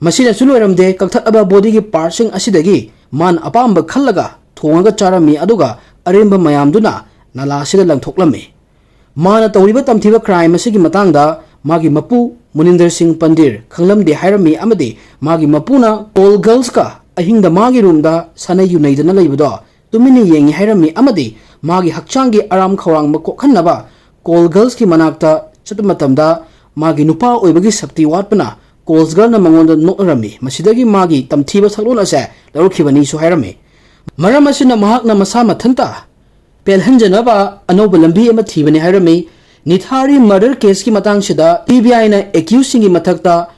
ꯃꯁꯤꯅꯁꯨ ꯂꯣꯏꯔꯝꯗꯦ, ꯀꯛꯊꯠꯂꯕ bodyꯒꯤ partꯁꯤꯡ ꯑꯁꯤꯗꯒꯤ ꯃꯥꯅ ꯑꯄꯥꯝꯕ ꯈꯜꯂꯒ ꯊꯣꯡꯉꯒ ꯆꯥꯔꯝꯃꯤ, ꯑꯗꯨꯒ ꯑꯔꯦꯝꯕ ꯃꯌꯥꯝꯗꯨꯅ ꯅꯂꯥ ꯑꯁꯤꯗ ꯂꯪꯊꯣꯛꯂꯝꯃꯤ꯫ ꯃꯥꯅ ꯇꯧꯔꯤꯕ ꯇꯝꯊꯤꯕ crime ꯑꯁꯤꯒꯤ ꯃꯇꯥꯡꯗ ꯃꯥꯒꯤ ꯃꯄꯨ ꯃꯨꯅꯤꯟꯗꯔ ꯁꯤꯡ ꯄꯟꯗꯤꯔ ꯈꯪꯂꯝꯗꯦ ꯍꯥꯏꯔꯝꯃꯤ ꯑꯃꯗꯤ ꯃꯥꯒꯤ ꯃꯄꯨꯅ call girlsꯀ ꯑꯍꯤꯡꯗ ꯃꯥꯒꯤ roomꯗ ꯁꯥꯟꯅꯩ ꯌꯨꯅꯩꯗꯅ ꯂꯩꯕꯗꯣ ꯇꯨꯃꯤꯟꯅ ꯌꯦꯡꯉꯤ ꯍꯥꯏꯔꯝꯃꯤ ꯑꯃꯗꯤ ꯃꯥꯒꯤ ꯍꯛꯆꯥꯡꯒꯤ ꯑꯔꯥꯝ ꯈꯧꯔꯥꯡꯕ ꯀꯣꯛꯍꯟꯅꯕ call girlsꯀꯤ ꯃꯅꯥꯛꯇ ꯆꯠꯄ ꯃꯇꯝꯗ ꯃꯥꯒꯤ ꯅꯨꯄꯥ ꯑꯣꯏꯕꯒꯤ ꯁꯛꯇꯤ ꯋꯥꯠꯄꯅ call girlꯅ ꯃꯉꯣꯟꯗ ꯅꯣꯛꯅꯔꯝꯃꯤ꯫ ꯃꯁꯤꯗꯒꯤ ꯃꯥꯒꯤ ꯇꯝꯊꯤꯕ ꯁꯛꯂꯣꯟ ꯑꯁꯦ ꯂꯧꯔꯛꯈꯤꯕꯅꯤꯁꯨ ꯍꯥꯏꯔꯝꯃꯤ꯫ ꯃꯔꯝ ꯑꯁꯤꯅ ꯃꯍꯥꯛꯅ ꯃꯁꯥ ꯃꯊꯟꯇ ꯄꯦꯜꯍꯟꯖꯅꯕ ꯑꯅꯧꯕ ꯂꯝꯕꯤ ꯑꯃ ꯊꯤꯕꯅꯤ ꯍꯥꯏꯔꯝꯃꯤ꯫ ꯅꯤꯊꯥꯔꯤ murder caseꯀꯤ ꯃꯇꯥꯡꯁꯤꯗ C B Iꯅ accusedꯁꯤꯡꯒꯤ ꯃꯊꯛꯇ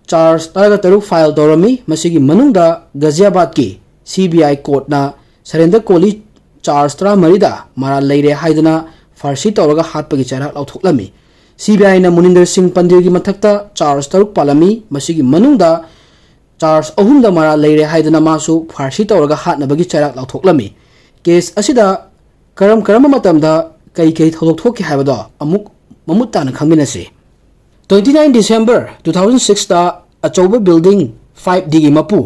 charge ꯇꯔꯥꯒ ꯇꯔꯨꯛ file ꯇꯧꯔꯝꯃꯤ꯫ ꯃꯁꯤꯒꯤ ꯃꯅꯨꯡꯗ ꯒꯖꯤꯌꯥꯕꯥꯗꯀꯤ C B I courtꯅ ꯁꯔꯦꯟꯗꯔ ꯀꯣꯂꯤ charge ꯇꯔꯥꯃꯔꯤꯗ ꯃꯔꯥꯜ ꯂꯩꯔꯦ ꯍꯥꯏꯗꯨꯅ ꯐꯥꯔꯁꯤ ꯇꯧꯔꯒ ꯍꯥꯠꯄꯒꯤ ꯆꯩꯔꯥꯛ ꯂꯥꯎꯊꯣꯛꯂꯝꯃꯤ꯫ C B Iꯅ ꯃꯨꯅꯤꯟꯗꯔ ꯁꯤꯡ ꯄꯟꯗꯤꯔꯒꯤ ꯃꯊꯛꯇ charge ꯇꯔꯨꯛ ꯄꯥꯜꯂꯝꯃꯤ꯫ ꯃꯁꯤꯒꯤ ꯃꯅꯨꯡꯗ charge ꯑꯍꯨꯝꯗ ꯃꯔꯥꯜ ꯂꯩꯔꯦ ꯍꯥꯏꯗꯨꯅ ꯃꯥꯁꯨ ꯐꯥꯔꯁꯤ ꯇꯧꯔꯒ ꯍꯥꯠꯅꯕꯒꯤ ꯆꯩꯔꯥꯛ ꯂꯥꯎꯊꯣꯛꯂꯝꯃꯤ꯫ Case ꯑꯁꯤꯗ ꯀꯔꯝ ꯀꯔꯝꯕ ꯃꯇꯝꯗ ꯀꯩ ꯀꯩ ꯊꯧꯗꯣꯛ ꯊꯣꯛꯈꯤ ꯍꯥꯏꯕꯗꯣ ꯑꯃꯨꯛ ꯃꯃꯨꯠ ꯇꯥꯅ ꯈꯪꯃꯤꯟꯅꯁꯤ꯫ Twenty nine December two thousand sixꯇ ꯑꯆꯧꯕ building ꯐꯥꯏꯚ ꯗꯤꯒꯤ ꯃꯄꯨ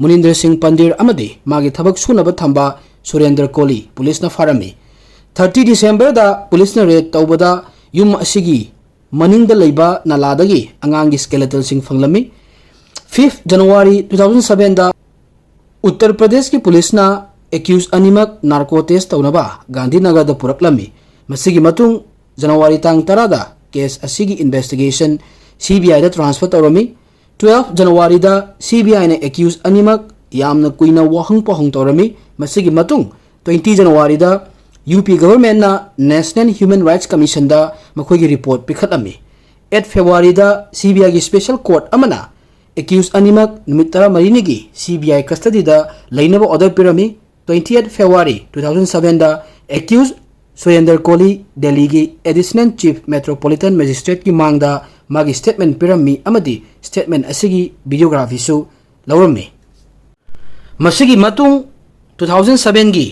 ꯃꯨꯅꯤꯟꯗ꯭ꯔ ꯁꯤꯡ ꯄꯟꯗꯤꯔ ꯑꯃꯗꯤ ꯃꯥꯒꯤ ꯊꯕꯛ ꯁꯨꯅꯕ ꯊꯝꯕ ꯁꯨꯔꯦꯟꯗ꯭ꯔ ꯀꯣꯂꯤ ꯄꯨꯂꯤꯁꯅ ꯐꯥꯔꯝꯃꯤ꯫ ꯊꯥꯔꯇꯤ ꯗꯤꯁꯦꯝꯕꯔꯗ ꯄꯨꯂꯤꯁꯅ ꯔꯦꯗ ꯇꯧꯕꯗ ꯌꯨꯝ ꯑꯁꯤꯒꯤ ꯃꯅꯤꯡꯗ ꯂꯩꯕ ꯅꯂꯥꯗꯒꯤ ꯑꯉꯥꯡꯒꯤ ꯁ꯭ꯀꯦꯂꯦꯇꯜꯁꯤꯡ ꯐꯪꯂꯝꯃꯤ꯫ ꯐꯤꯐ ꯖꯅꯋꯥꯔꯤ ꯇꯨ ꯊꯥꯎꯖꯟ ꯁꯚꯦꯟꯗ ꯎꯠꯇꯔ ꯄ꯭ꯔꯗꯦꯁꯀꯤ ꯄꯨꯂꯤꯁꯅ ꯑꯦꯀ꯭ꯌꯨꯁ ꯑꯅꯤꯃꯛ ꯅꯥꯔꯀꯣ ꯇꯦꯁ ꯇꯧꯅꯕ ꯒꯥꯟꯙꯤꯅꯒꯔꯗ ꯄꯨꯔꯛꯂꯝꯃꯤ꯫ ꯃꯁꯤꯒꯤ ꯃꯇꯨꯡ ꯖꯅꯋꯥꯔꯤ ꯇꯥꯡ ꯇꯔꯥꯗ ꯀꯦꯁ ꯑꯁꯤꯒꯤ ꯏꯟꯚꯦꯁꯇꯤꯒꯦꯁꯟ ꯁꯤ ꯕꯤ ꯑꯥꯏꯗ ꯇ꯭ꯔꯥꯟꯁꯐꯔ ꯇꯧꯔꯝꯃꯤ꯫ ꯇꯨꯋꯦꯜꯐ ꯖꯅꯋꯥꯔꯤꯗ ꯁꯤ ꯕꯤ ꯑꯥꯏꯅ ꯑꯦꯀ꯭ꯌꯨꯁ ꯑꯅꯤꯃꯛ ꯌꯥꯝꯅ ꯀꯨꯏꯅ ꯋꯥꯍꯪ ꯄꯥꯎꯍꯪ ꯇꯧꯔꯝꯃꯤ꯫ ꯃꯁꯤꯒꯤ ꯃꯇꯨꯡ ꯇ꯭ꯋꯦꯟꯇꯤ ꯖꯅꯋꯥꯔꯤꯗ ꯌꯨ ꯄꯤ ꯒꯚꯔꯟꯃꯦꯟꯠꯅ ꯅꯦꯁꯅꯦꯜ ꯍ꯭ꯌꯨꯃꯦꯟ ꯔꯥꯏꯠꯁ ꯀꯃꯤꯁꯟꯗ ꯃꯈꯣꯏꯒꯤ ꯔꯤꯄꯣꯔꯠ ꯄꯤꯈꯠꯂꯝꯃꯤ꯫ ꯑꯩꯠ ꯐꯦꯕ꯭ꯔꯨꯋꯥꯔꯤꯗ ꯁꯤ ꯕꯤ ꯑꯥꯏꯒꯤ ꯁ꯭ꯄꯦꯁꯦꯜ ꯀꯣꯔꯠ ꯑꯃꯅ ꯑꯦꯀ꯭ꯌꯨꯁ ꯑꯅꯤꯃꯛ ꯅꯨꯃꯤꯠ ꯇꯔꯥꯃꯔꯤꯅꯤꯒꯤ ꯁꯤ ꯕꯤ ꯑꯥꯏ ꯀꯁꯇꯗꯤꯗ ꯂꯩꯅꯕ ꯑꯣꯔꯗꯔ ꯄꯤꯔꯝꯃꯤ꯫ Twenty eight February two thousand ꯁꯚꯦꯟꯗ ꯑꯦꯀ꯭ꯌꯨꯁ ꯁꯨꯔꯦꯟꯗ꯭ꯔ ꯀꯣꯂꯤ ꯗꯦꯜꯂꯤꯒꯤ ꯑꯦꯗꯤꯁꯅꯦꯜ ꯆꯤꯐ ꯃꯦꯇ꯭ꯔꯣꯄꯣꯂꯤꯇꯟ ꯃꯦꯖꯤꯁꯇ꯭ꯔꯦꯠꯀꯤ ꯃꯥꯡꯗ ꯃꯥꯒꯤ ꯁ꯭ꯇꯦꯠꯃꯦꯟꯠ ꯄꯤꯔꯝꯃꯤ ꯑꯃꯗꯤ ꯁ꯭ꯇꯦꯠꯃꯦꯟꯠ ꯑꯁꯤꯒꯤ ꯚꯤꯗꯤꯑꯣꯒ꯭ꯔꯥꯐꯤꯁꯨ ꯂꯧꯔꯝꯃꯤ꯫ ꯃꯁꯤꯒꯤ ꯃꯇꯨꯡ ꯇꯨ ꯊꯥꯎꯖꯟ ꯁꯚꯦꯟꯒꯤ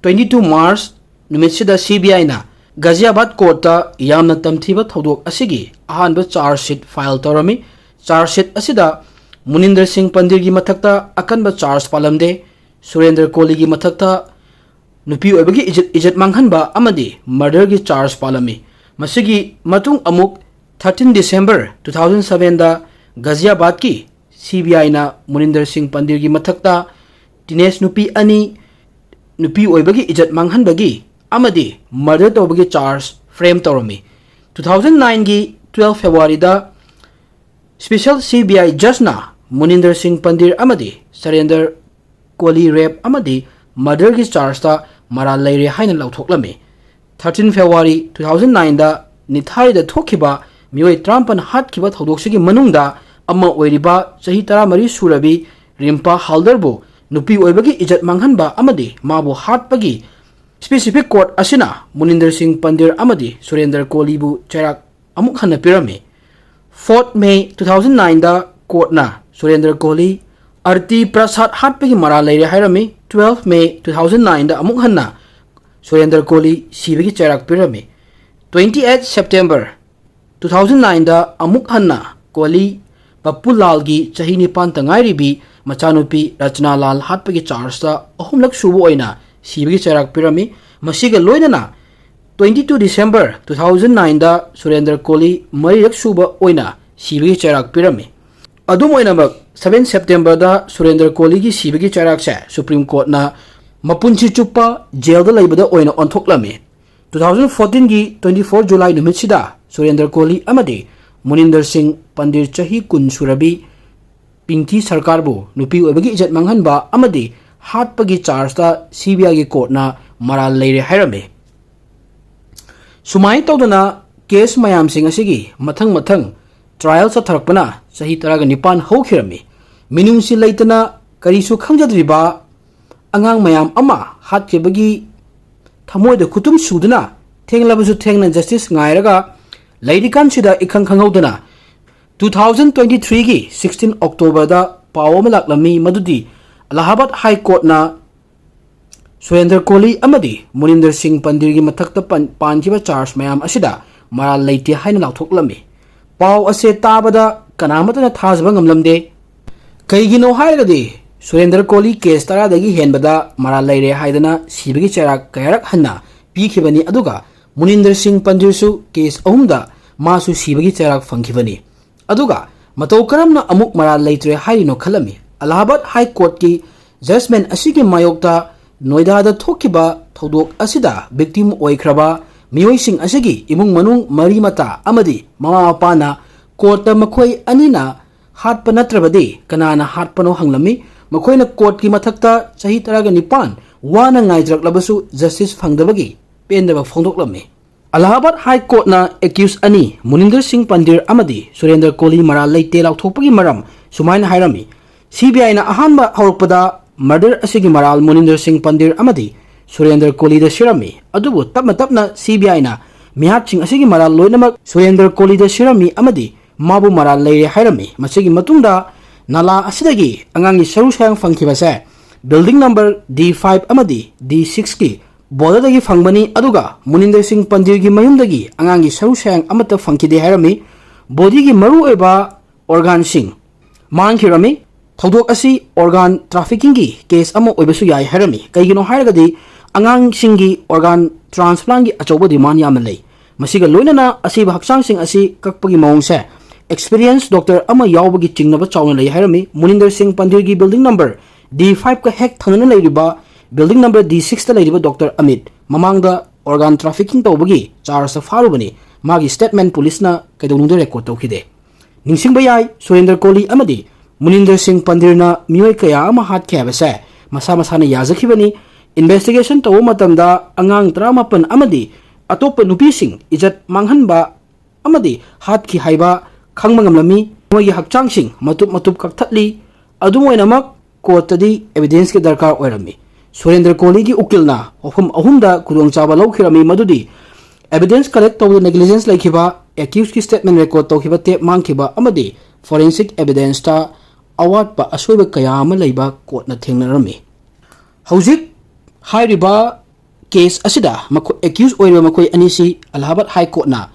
ꯇ꯭ꯋꯦꯟꯇꯤ ꯇꯨ ꯃꯥꯔꯆ ꯅꯨꯃꯤꯠꯁꯤꯗ ꯁꯤ ꯕꯤ ꯑꯥꯏꯅ ꯒꯥꯖꯤꯌꯥꯕꯥꯗ ꯀꯣꯔꯠꯇ ꯌꯥꯝꯅ ꯇꯝꯊꯤꯕ ꯊꯧꯗꯣꯛ ꯑꯁꯤꯒꯤ ꯑꯍꯥꯟꯕ ꯆꯥꯔꯖ ꯁꯤꯠ ꯐꯥꯏꯜ ꯇꯧꯔꯝꯃꯤ꯫ ꯆꯥꯔꯖ ꯁꯤꯠ ꯑꯁꯤꯗ ꯃꯨꯅꯤꯟꯗ꯭ꯔ ꯁꯤꯡ ꯄꯟꯗꯤꯔꯒꯤ ꯃꯊꯛꯇ ꯑꯀꯟꯕ ꯆꯥꯔꯖ ꯄꯥꯜꯂꯝꯗꯦ꯫ ꯁꯨꯔꯦꯟꯗ꯭ꯔ ꯀꯣꯂꯤꯒꯤ ꯃꯊꯛꯇ ꯅꯨꯄꯤ ꯑꯣꯏꯕꯒꯤ ꯏꯖꯠ, ꯏꯖꯠ ꯃꯥꯡꯍꯟꯕ ꯑꯃꯗꯤ ꯃꯔꯗꯔꯒꯤ ꯆꯥꯔꯖ ꯄꯥꯜꯂꯝꯃꯤ꯫ ꯃꯁꯤꯒꯤ ꯃꯇꯨꯡ ꯑꯃꯨꯛ ꯊꯥꯔꯇꯤꯟ ꯗꯤꯁꯦꯝꯕꯔ ꯇꯨ ꯊꯥꯎꯖꯟ ꯁꯚꯦꯟꯗ ꯒꯥꯖꯤꯌꯥꯕꯥꯗꯀꯤ ꯁꯤ ꯕꯤ ꯑꯥꯏꯅ ꯃꯨꯅꯤꯟꯗꯔ ꯁꯤꯡ ꯄꯟꯗꯤꯔꯒꯤ ꯃꯊꯛꯇ ꯇꯤꯅꯦꯖ ꯅꯨꯄꯤ ꯑꯅꯤ ꯅꯨꯄꯤ ꯑꯣꯏꯕꯒꯤ ꯏꯖꯠ ꯃꯥꯡꯍꯟꯕꯒꯤ ꯑꯃꯗꯤ ꯃꯔꯗꯔ ꯇꯧꯕꯒꯤ ꯆꯥꯔꯖ ꯐ꯭ꯔꯦꯝ ꯇꯧꯔꯝꯃꯤ꯫ ꯇꯨ ꯊꯥꯎꯖꯟ ꯅꯥꯏꯟꯒꯤ ꯇꯨꯋꯦꯜꯐ ꯐꯦꯕ꯭ꯔꯨꯋꯥꯔꯤꯗ ꯁ꯭ꯄꯦꯁꯦꯜ ꯁꯤ ꯕꯤ ꯑꯥꯏ ꯖꯖꯅ ꯃꯨꯅꯤꯟꯗꯔ ꯁꯤꯡ ꯄꯟꯗꯤꯔ ꯑꯃꯗꯤ ꯁꯔꯦꯟꯗꯔ ꯀꯣꯂꯤ ꯔꯦꯞ ꯑꯃꯗꯤ ꯃꯔꯗꯔꯒꯤ ꯆꯥꯔꯖꯇ ꯃꯔꯥꯜ ꯂꯩꯔꯦ ꯍꯥꯏꯅ ꯂꯥꯎꯊꯣꯛꯂꯝꯃꯤ꯫ ꯊꯥꯔꯇꯤꯟ ꯐꯦꯕ꯭ꯔꯨꯋꯥꯔꯤ ꯇꯨ ꯊꯥꯎꯖꯟ ꯅꯥꯏꯟꯗ ꯅꯤꯊꯥꯏꯗ ꯊꯣꯛꯈꯤꯕ ꯃꯤꯑꯣꯏ ꯇꯔꯥꯃꯥꯄꯟ ꯍꯥꯠꯈꯤꯕ ꯊꯧꯗꯣꯛꯁꯤꯒꯤ ꯃꯅꯨꯡꯗ ꯑꯃ ꯑꯣꯏꯔꯤꯕ ꯆꯍꯤ ꯇꯔꯥꯃꯔꯤ ꯁꯨꯔꯕꯤ ꯔꯤꯝꯄꯥ ꯍꯥꯜꯗꯔꯕꯨ ꯅꯨꯄꯤ ꯑꯣꯏꯕꯒꯤ ꯏꯖꯠ ꯃꯥꯡꯍꯟꯕ ꯑꯃꯗꯤ ꯃꯥꯕꯨ ꯍꯥꯠꯄꯒꯤ ꯁ꯭ꯄꯦꯁꯤꯐꯤꯛ ꯀꯣꯔꯠ ꯑꯁꯤꯅ ꯃꯨꯅꯤꯟꯗꯔ ꯁꯤꯡ ꯄꯟꯗꯤꯔ ꯑꯃꯗꯤ ꯁꯨꯔꯦꯟꯗꯔ ꯀꯣꯂꯤꯕꯨ ꯆꯩꯔꯥꯛ ꯑꯃꯨꯛ ꯍꯟꯅ ꯄꯤꯔꯝꯃꯤ꯫ ꯐꯣꯔꯠ ꯃꯦ ꯇꯨ ꯊꯥꯎꯖꯟ ꯅꯥꯏꯟꯗ ꯀꯣꯔꯠꯅ ꯁꯨꯔꯦꯟꯗ꯭ꯔ ꯀꯣꯍꯂꯤ ꯑꯔꯇꯤ ꯄ꯭ꯔꯁꯥꯗ ꯍꯥꯠꯄꯒꯤ ꯃꯔꯥꯜ ꯂꯩꯔꯦ ꯍꯥꯏꯔꯝꯃꯤ꯫ ꯇꯨꯋꯦꯜꯐ ꯃꯦ ꯇꯨ ꯊꯥꯎꯖꯟ ꯅꯥꯏꯟꯗ ꯑꯃꯨꯛ ꯍꯟꯅ ꯁꯨꯔꯦꯟꯗ꯭ꯔ ꯀꯣꯍꯂꯤ ꯁꯤꯕꯒꯤ ꯆꯩꯔꯥꯛ ꯄꯤꯔꯝꯃꯤ꯫ Twenty eight September two thousand ꯅꯥꯏꯟꯗ ꯑꯃꯨꯛ ꯍꯟꯅ ꯀꯣꯍꯂꯤ ꯄꯞꯄꯨ ꯂꯥꯜꯒꯤ ꯆꯍꯤ ꯅꯤꯄꯥꯟꯇ ꯉꯥꯏꯔꯤꯕꯤ ꯃꯆꯥꯅꯨꯄꯤ ꯔꯆꯅꯥ ꯂꯥꯜ ꯍꯥꯠꯄꯒꯤ ꯆꯥꯔꯖꯇ ꯑꯍꯨꯝꯂꯛ ꯁꯨꯕ ꯑꯣꯏꯅ ꯁꯤꯕꯒꯤ ꯆꯩꯔꯥꯛ ꯄꯤꯔꯝꯃꯤ꯫ ꯃꯁꯤꯒ ꯂꯣꯏꯅꯅ twenty two December two thousand nineꯗ ꯁꯨꯔꯦꯟꯗ꯭ꯔ ꯀꯣꯂꯤ ꯃꯔꯤꯔꯛ ꯁꯨꯕ ꯑꯣꯏꯅ ꯁꯤꯕꯒꯤ ꯆꯩꯔꯥꯛ ꯄꯤꯔꯝꯃꯤ꯫ ꯑꯗꯨꯝ ꯑꯣꯏꯅꯃꯛ, seven Septemberꯗ ꯁꯨꯔꯦꯟꯗ꯭ꯔ ꯀꯣꯂꯤꯒꯤ ꯁꯤꯕꯒꯤ ꯆꯩꯔꯥꯛꯁꯦ ꯁꯨꯄ꯭ꯔꯤꯝ ꯀꯣꯔꯠꯅ ꯃꯄꯨꯟꯁꯤ ꯆꯨꯞꯄ ꯖꯦꯜꯗ ꯂꯩꯕꯗ ꯑꯣꯏꯅ ꯑꯣꯟꯊꯣꯛꯂꯝꯃꯤ꯫ Two thousand fourteenꯒꯤ twenty four July ꯅꯨꯃꯤꯠꯁꯤꯗ ꯁꯨꯔꯦꯟꯗ꯭ꯔ ꯀꯣꯂꯤ ꯑꯃꯗꯤ ꯃꯨꯅꯤꯟꯗꯔ ꯁꯤꯡ ꯄꯟꯗꯤꯔ ꯆꯍꯤ ꯀꯨꯟ ꯁꯨꯔꯕꯤ ꯄꯤꯡꯀꯤ ꯁꯔꯀꯥꯔꯕꯨ ꯅꯨꯄꯤ ꯑꯣꯏꯕꯒꯤ ꯏꯖꯠ ꯃꯥꯡꯍꯟꯕ ꯑꯃꯗꯤ ꯍꯥꯠꯄꯒꯤ ꯆꯥꯔꯖꯇ CBIꯒꯤ ꯀꯣꯔꯠꯅ ꯃꯔꯥꯜ ꯂꯩꯔꯦ ꯍꯥꯏꯔꯝꯃꯤ꯫ ꯁꯨꯃꯥꯏꯅ ꯇꯧꯗꯅ ꯀꯦꯁ ꯃꯌꯥꯝꯁꯤꯡ ꯑꯁꯤꯒꯤ ꯃꯊꯪ ꯃꯊꯪ ꯇ꯭ꯔꯥꯏꯌꯦꯜ ꯆꯠꯊꯔꯛꯄꯅ ꯆꯍꯤ ꯇꯔꯥꯒ ꯅꯤꯄꯥꯟ ꯍꯧꯈꯤꯔꯝꯃꯤ꯫ ꯃꯤꯅꯨꯡꯁꯤ ꯂꯩꯇꯅ ꯀꯔꯤꯁꯨ ꯈꯪꯖꯗ꯭ꯔꯤꯕ ꯑꯉꯥꯡ ꯃꯌꯥꯝ ꯑꯃ ꯍꯥꯠꯈꯤꯕꯒꯤ ꯊꯃꯣꯏꯗ ꯈꯨꯇꯨꯝ ꯁꯨꯗꯨꯅ ꯊꯦꯡꯂꯕꯁꯨ ꯊꯦꯡꯅ ꯖꯁꯇꯤꯁ ꯉꯥꯏꯔꯒ ꯂꯩꯔꯤꯀꯥꯟꯁꯤꯗ ꯏꯈꯪ ꯈꯪꯍꯧꯗꯅ two thousand twenty threeꯒꯤ sixteen Octoberꯗ ꯄꯥꯎ ꯑꯃ ꯂꯥꯛꯂꯝꯃꯤ, ꯃꯗꯨꯗꯤ ꯑꯂꯥꯍꯥꯕꯥꯗ ꯍꯥꯏ ꯀꯣꯔꯠꯅ ꯁꯨꯔꯦꯟꯗ꯭ꯔ ꯀꯣꯂꯤ ꯑꯃꯗꯤ ꯃꯨꯅꯤꯟꯗꯔ ꯁꯤꯡ ꯄꯟꯗꯤꯔꯒꯤ ꯃꯊꯛꯇ ꯄꯟ-, ꯄꯥꯟꯈꯤꯕ ꯆꯥꯔꯖ ꯃꯌꯥꯝ ꯑꯁꯤꯗ ꯃꯔꯥꯜ ꯂꯩꯇꯦ ꯍꯥꯏꯅ ꯂꯥꯎꯊꯣꯛꯂꯝꯃꯤ꯫ ꯄꯥꯎ ꯑꯁꯦ ꯇꯥꯕꯗ ꯀꯅꯥꯃꯠꯇꯅ ꯊꯥꯖꯕ ꯉꯝꯂꯝꯗꯦ꯫ ꯀꯩꯒꯤꯅꯣ ꯍꯥꯏꯔꯒꯗꯤ ꯁꯨꯔꯦꯟꯗ꯭ꯔ ꯀꯣꯂꯤ ꯀꯦꯁ ꯇꯔꯥꯗꯒꯤ ꯍꯦꯟꯕꯗ ꯃꯔꯥꯜ ꯂꯩꯔꯦ ꯍꯥꯏꯗꯅ ꯁꯤꯕꯒꯤ ꯆꯩꯔꯥꯛ ꯀꯌꯥꯔꯛ ꯍꯟꯅ ꯄꯤꯈꯤꯕꯅꯤ, ꯑꯗꯨꯒ ꯃꯨꯅꯤꯟꯗꯔ ꯁꯤꯡ ꯄꯟꯗꯤꯔꯁꯨ ꯀꯦꯁ ꯑꯍꯨꯝꯗ ꯃꯥꯁꯨ ꯁꯤꯕꯒꯤ ꯆꯩꯔꯥꯛ ꯐꯪꯈꯤꯕꯅꯤ꯫ ꯑꯗꯨꯒ ꯃꯇꯧ ꯀꯔꯝꯅ ꯑꯃꯨꯛ ꯃꯔꯥꯜ ꯂꯩꯇ꯭ꯔꯦ ꯍꯥꯏꯔꯤꯅꯣ ꯈꯜꯂꯝꯃꯤ꯫ ꯑꯂꯥꯍꯥꯕꯥꯗ ꯍꯥꯏ ꯀꯣꯔꯠꯀꯤ ꯖꯖꯃꯦꯟ ꯑꯁꯤꯒꯤ ꯃꯥꯌꯣꯛꯇ ꯅꯣꯏꯗꯥꯗ ꯊꯣꯛꯈꯤꯕ ꯊꯧꯗꯣꯛ ꯑꯁꯤꯗ ꯚꯤꯛꯇꯤꯝ ꯑꯣꯏꯈ꯭ꯔꯕ ꯃꯤꯑꯣꯏꯁꯤꯡ ꯑꯁꯤꯒꯤ ꯏꯃꯨꯡ ꯃꯅꯨꯡ, ꯃꯔꯤ ꯃꯇꯥ ꯑꯃꯗꯤ ꯃꯃꯥ ꯃꯄꯥꯅ ꯀꯣꯔꯠꯇ ꯃꯈꯣꯏ ꯑꯅꯤꯅ ꯍꯥꯠꯄ ꯅꯠꯇ꯭ꯔꯕꯗꯤ ꯀꯅꯥꯅ ꯍꯥꯠꯄꯅꯣ ꯍꯪꯂꯝꯃꯤ꯫ ꯃꯈꯣꯏꯅ ꯀꯣꯔꯠꯀꯤ ꯃꯊꯛꯇ ꯆꯍꯤ ꯇꯔꯥꯒ ꯅꯤꯄꯥꯟ ꯋꯥꯅ ꯉꯥꯏꯖꯔꯛꯂꯕꯁꯨ ꯖꯁꯇꯤꯁ ꯐꯪꯗꯕꯒꯤ ꯄꯦꯟꯗꯕ ꯐꯣꯡꯗꯣꯛꯂꯝꯃꯤ꯫ ꯑꯂꯥꯍꯥꯕꯥꯗ ꯍꯥꯏ ꯀꯣꯔꯠꯅ ꯑꯦꯀ꯭ꯌꯨꯁ ꯑꯅꯤ, ꯃꯨꯅꯤꯟꯗꯔ ꯁꯤꯡ ꯄꯟꯗꯤꯔ ꯑꯃꯗꯤ ꯁꯨꯔꯦꯟꯗ꯭ꯔ ꯀꯣꯂꯤ, ꯃꯔꯥꯜ ꯂꯩꯇꯦ ꯂꯥꯎꯊꯣꯛꯄꯒꯤ ꯃꯔꯝ ꯁꯨꯃꯥꯏꯅ ꯍꯥꯏꯔꯝꯃꯤ: CBIꯅ ꯑꯍꯥꯟꯕ ꯍꯧꯔꯛꯄꯗ ꯃꯔꯗꯔ ꯑꯁꯤꯒꯤ ꯃꯔꯥꯜ ꯃꯨꯅꯤꯟꯗꯔ ꯁꯤꯡ ꯄꯟꯗꯤꯔ ꯑꯃꯗꯤ ꯁꯨꯔꯦꯟꯗ꯭ꯔ ꯀꯣꯂꯤꯗ ꯁꯤꯔꯝꯃꯤ, ꯑꯗꯨꯕꯨ ꯇꯞꯅ ꯇꯞꯅ CBIꯅ ꯃꯤꯍꯥꯠꯁꯤꯡ ꯑꯁꯤꯒꯤ ꯃꯔꯥꯜ ꯂꯣꯏꯅꯃꯛ ꯁꯨꯔꯦꯟꯗ꯭ꯔ ꯀꯣꯂꯤꯗ ꯁꯤꯔꯝꯃꯤ ꯑꯃꯗꯤ ꯃꯥꯕꯨ ꯃꯔꯥꯜ ꯂꯩꯔꯦ ꯍꯥꯏꯔꯝꯃꯤ꯫ ꯃꯁꯤꯒꯤ ꯃꯇꯨꯡꯗ ꯅꯥꯂꯥ ꯑꯁꯤꯗꯒꯤ ꯑꯉꯥꯡꯒꯤ ꯁꯔꯨ ꯁꯌꯥꯡ ꯐꯪꯈꯤꯕꯁꯦ building number D five ꯑꯃꯗꯤ D sixꯀꯤ borderꯗꯒꯤ ꯐꯪꯕꯅꯤ, ꯑꯗꯨꯒ ꯃꯨꯅꯤꯟꯗꯔ ꯁꯤꯡ ꯄꯟꯗꯤꯔꯒꯤ ꯃꯌꯨꯝꯗꯒꯤ ꯑꯉꯥꯡꯒꯤ ꯁꯔꯨ ꯁꯌꯥꯡ ꯑꯃꯠꯇ ꯐꯪꯈꯤꯗꯦ ꯍꯥꯏꯔꯝꯃꯤ꯫ Bodyꯒꯤ ꯃꯔꯨꯑꯣꯏꯕ ꯑꯣꯔꯒꯥꯟꯁꯤꯡ ꯃꯥꯡꯈꯤꯔꯝꯃꯤ꯫ ꯊꯧꯗꯣꯛ ꯑꯁꯤ ꯑꯣꯔꯒꯥꯟ ꯇ꯭ꯔꯥꯐꯤꯀꯤꯡꯒꯤ ꯀꯦꯁ ꯑꯃ ꯑꯣꯏꯕꯁꯨ ꯌꯥꯏ ꯍꯥꯏꯔꯝꯃꯤ꯫ ꯀꯩꯒꯤꯅꯣ ꯍꯥꯏꯔꯒꯗꯤ ꯑꯉꯥꯡꯁꯤꯡꯒꯤ ꯑꯣꯔꯒꯥꯟ ꯇ꯭ꯔꯥꯟꯁꯄ꯭ꯂꯥꯟꯒꯤ ꯑꯆꯧꯕ ꯗꯤꯃꯥꯟ ꯌꯥꯝꯅ ꯂꯩ꯫ ꯃꯁꯤꯒ ꯂꯣꯏꯅꯅ ꯑꯁꯤꯕ ꯍꯛꯆꯥꯡꯁꯤꯡ ꯑꯁꯤ ꯀꯛꯄꯒꯤ ꯃꯑꯣꯡꯁꯦ ꯑꯦꯛꯁꯄꯤꯔꯤꯌꯦꯟꯁ ꯗꯣꯛꯇꯔ ꯑꯃ ꯌꯥꯎꯕꯒꯤ ꯆꯤꯡꯅꯕ ꯆꯥꯎꯅ ꯂꯩ ꯍꯥꯏꯔꯝꯃꯤ꯫ ꯃꯨꯅꯤꯟꯗꯔ ꯁꯤꯡ ꯄꯟꯗꯤꯔꯒꯤ ꯕꯤꯜꯗꯤꯡ ꯅꯝꯕꯔ ꯗꯤ ꯐꯥꯏꯚꯀ ꯍꯦꯛ ꯊꯪꯅꯅ ꯂꯩꯔꯤꯕ ꯕꯤꯜꯗꯤꯡ ꯅꯝꯕꯔ ꯗꯤ ꯁꯤꯛꯁꯇ ꯂꯩꯔꯤꯕ ꯗꯣꯛꯇꯔ ꯑꯃꯤꯠ ꯃꯃꯥꯡꯗ ꯑꯣꯔꯒꯥꯟ ꯇ꯭ꯔꯥꯐꯤꯀꯤꯡ ꯇꯧꯕꯒꯤ ꯆꯥꯔꯖꯇ ꯐꯥꯔꯨꯕꯅꯤ꯫ ꯃꯥꯒꯤ ꯁ꯭ꯇꯦꯠꯃꯦꯟ ꯄꯨꯂꯤꯁꯅ ꯀꯩꯗꯧꯅꯨꯡꯗ ꯔꯦꯀꯣꯔꯗ ꯇꯧꯈꯤꯗꯦ꯫ ꯅꯤꯡꯁꯤꯡꯕ ꯌꯥꯏ, ꯁꯨꯔꯦꯟꯗ꯭ꯔ ꯀꯣꯂꯤ ꯑꯃꯗꯤ ꯃꯨꯅꯤꯟꯗꯔ ꯁꯤꯡ ꯄꯟꯗꯤꯔꯅ ꯃꯤꯑꯣꯏ ꯀꯌꯥ ꯑꯃ ꯍꯥꯠꯈꯤ ꯍꯥꯏꯕꯁꯦ ꯃꯁꯥ ꯃꯁꯥꯅ ꯌꯥꯖꯈꯤꯕꯅꯤ꯫ ꯏꯟꯚꯦꯁꯇꯤꯒꯦꯁꯟ ꯇꯧꯕ ꯃꯇꯝꯗ ꯑꯉꯥꯡ ꯇꯔꯥꯃꯥꯄꯟ ꯑꯃꯗꯤ ꯑꯇꯣꯞꯄ ꯅꯨꯄꯤꯁꯤꯡ ꯏꯖꯠ ꯃꯥꯡꯍꯟꯕ ꯑꯃꯗꯤ ꯍꯥꯠꯈꯤ ꯍꯥꯏꯕ ꯈꯪꯕ ꯉꯝꯂꯝꯃꯤ꯫ ꯃꯣꯏꯒꯤ ꯍꯛꯆꯥꯡꯁꯤꯡ ꯃꯇꯨꯞ ꯃꯇꯨꯞ ꯀꯛꯊꯠꯂꯤ꯫ ꯑꯗꯨꯝ ꯑꯣꯏꯅꯃꯛ, ꯀꯣꯔꯠꯇꯗꯤ ꯑꯦꯚꯤꯗꯦꯟꯁꯀꯤ ꯗꯔꯀꯥꯔ ꯑꯣꯏꯔꯝꯃꯤ꯫ ꯁꯨꯔꯦꯟꯗ꯭ꯔ ꯀꯣꯂꯤꯒꯤ ꯎꯀꯤꯜꯅ ꯋꯥꯐꯝ ꯑꯍꯨꯝꯗ ꯈꯨꯗꯣꯡꯆꯥꯕ ꯂꯧꯈꯤꯔꯝꯃꯤ, ꯃꯗꯨꯗꯤ ꯑꯦꯚꯤꯗꯦꯟꯁ ꯀꯂꯦꯛ ꯇꯧꯕꯗ ꯅꯦꯒꯂꯤꯖꯦꯟꯁ ꯂꯩꯈꯤꯕ, ꯑꯦꯀ꯭ꯌꯨꯁꯀꯤ ꯁ꯭ꯇꯦꯠꯃꯦꯟ ꯔꯦꯀꯣꯔꯗ ꯇꯧꯈꯤꯕ ꯇꯦꯞ ꯃꯥꯡꯈꯤꯕ ꯑꯃꯗꯤ ꯐꯣꯔꯦꯟꯁꯤꯛ ꯑꯦꯚꯤꯗꯦꯟꯁꯇ ꯑꯋꯥꯠꯄ ꯑꯁꯣꯏꯕ ꯀꯌꯥ ꯑꯃ ꯂꯩꯕ ꯀꯣꯔꯠꯅ ꯊꯦꯡꯅꯔꯝꯃꯤ꯫ ꯍꯧꯖꯤꯛ ꯍꯥꯏꯔꯤꯕ ꯀꯦꯁ ꯑꯁꯤꯗ ꯃꯈꯣꯏ, ꯑꯦꯀ꯭ꯌꯨꯁ ꯑꯣꯏꯔꯤꯕ ꯃꯈꯣꯏ ꯑꯅꯤꯁꯤ ꯑꯂꯥꯍꯥꯕꯥꯗ ꯍꯥꯏ ꯀꯣꯔꯠꯅ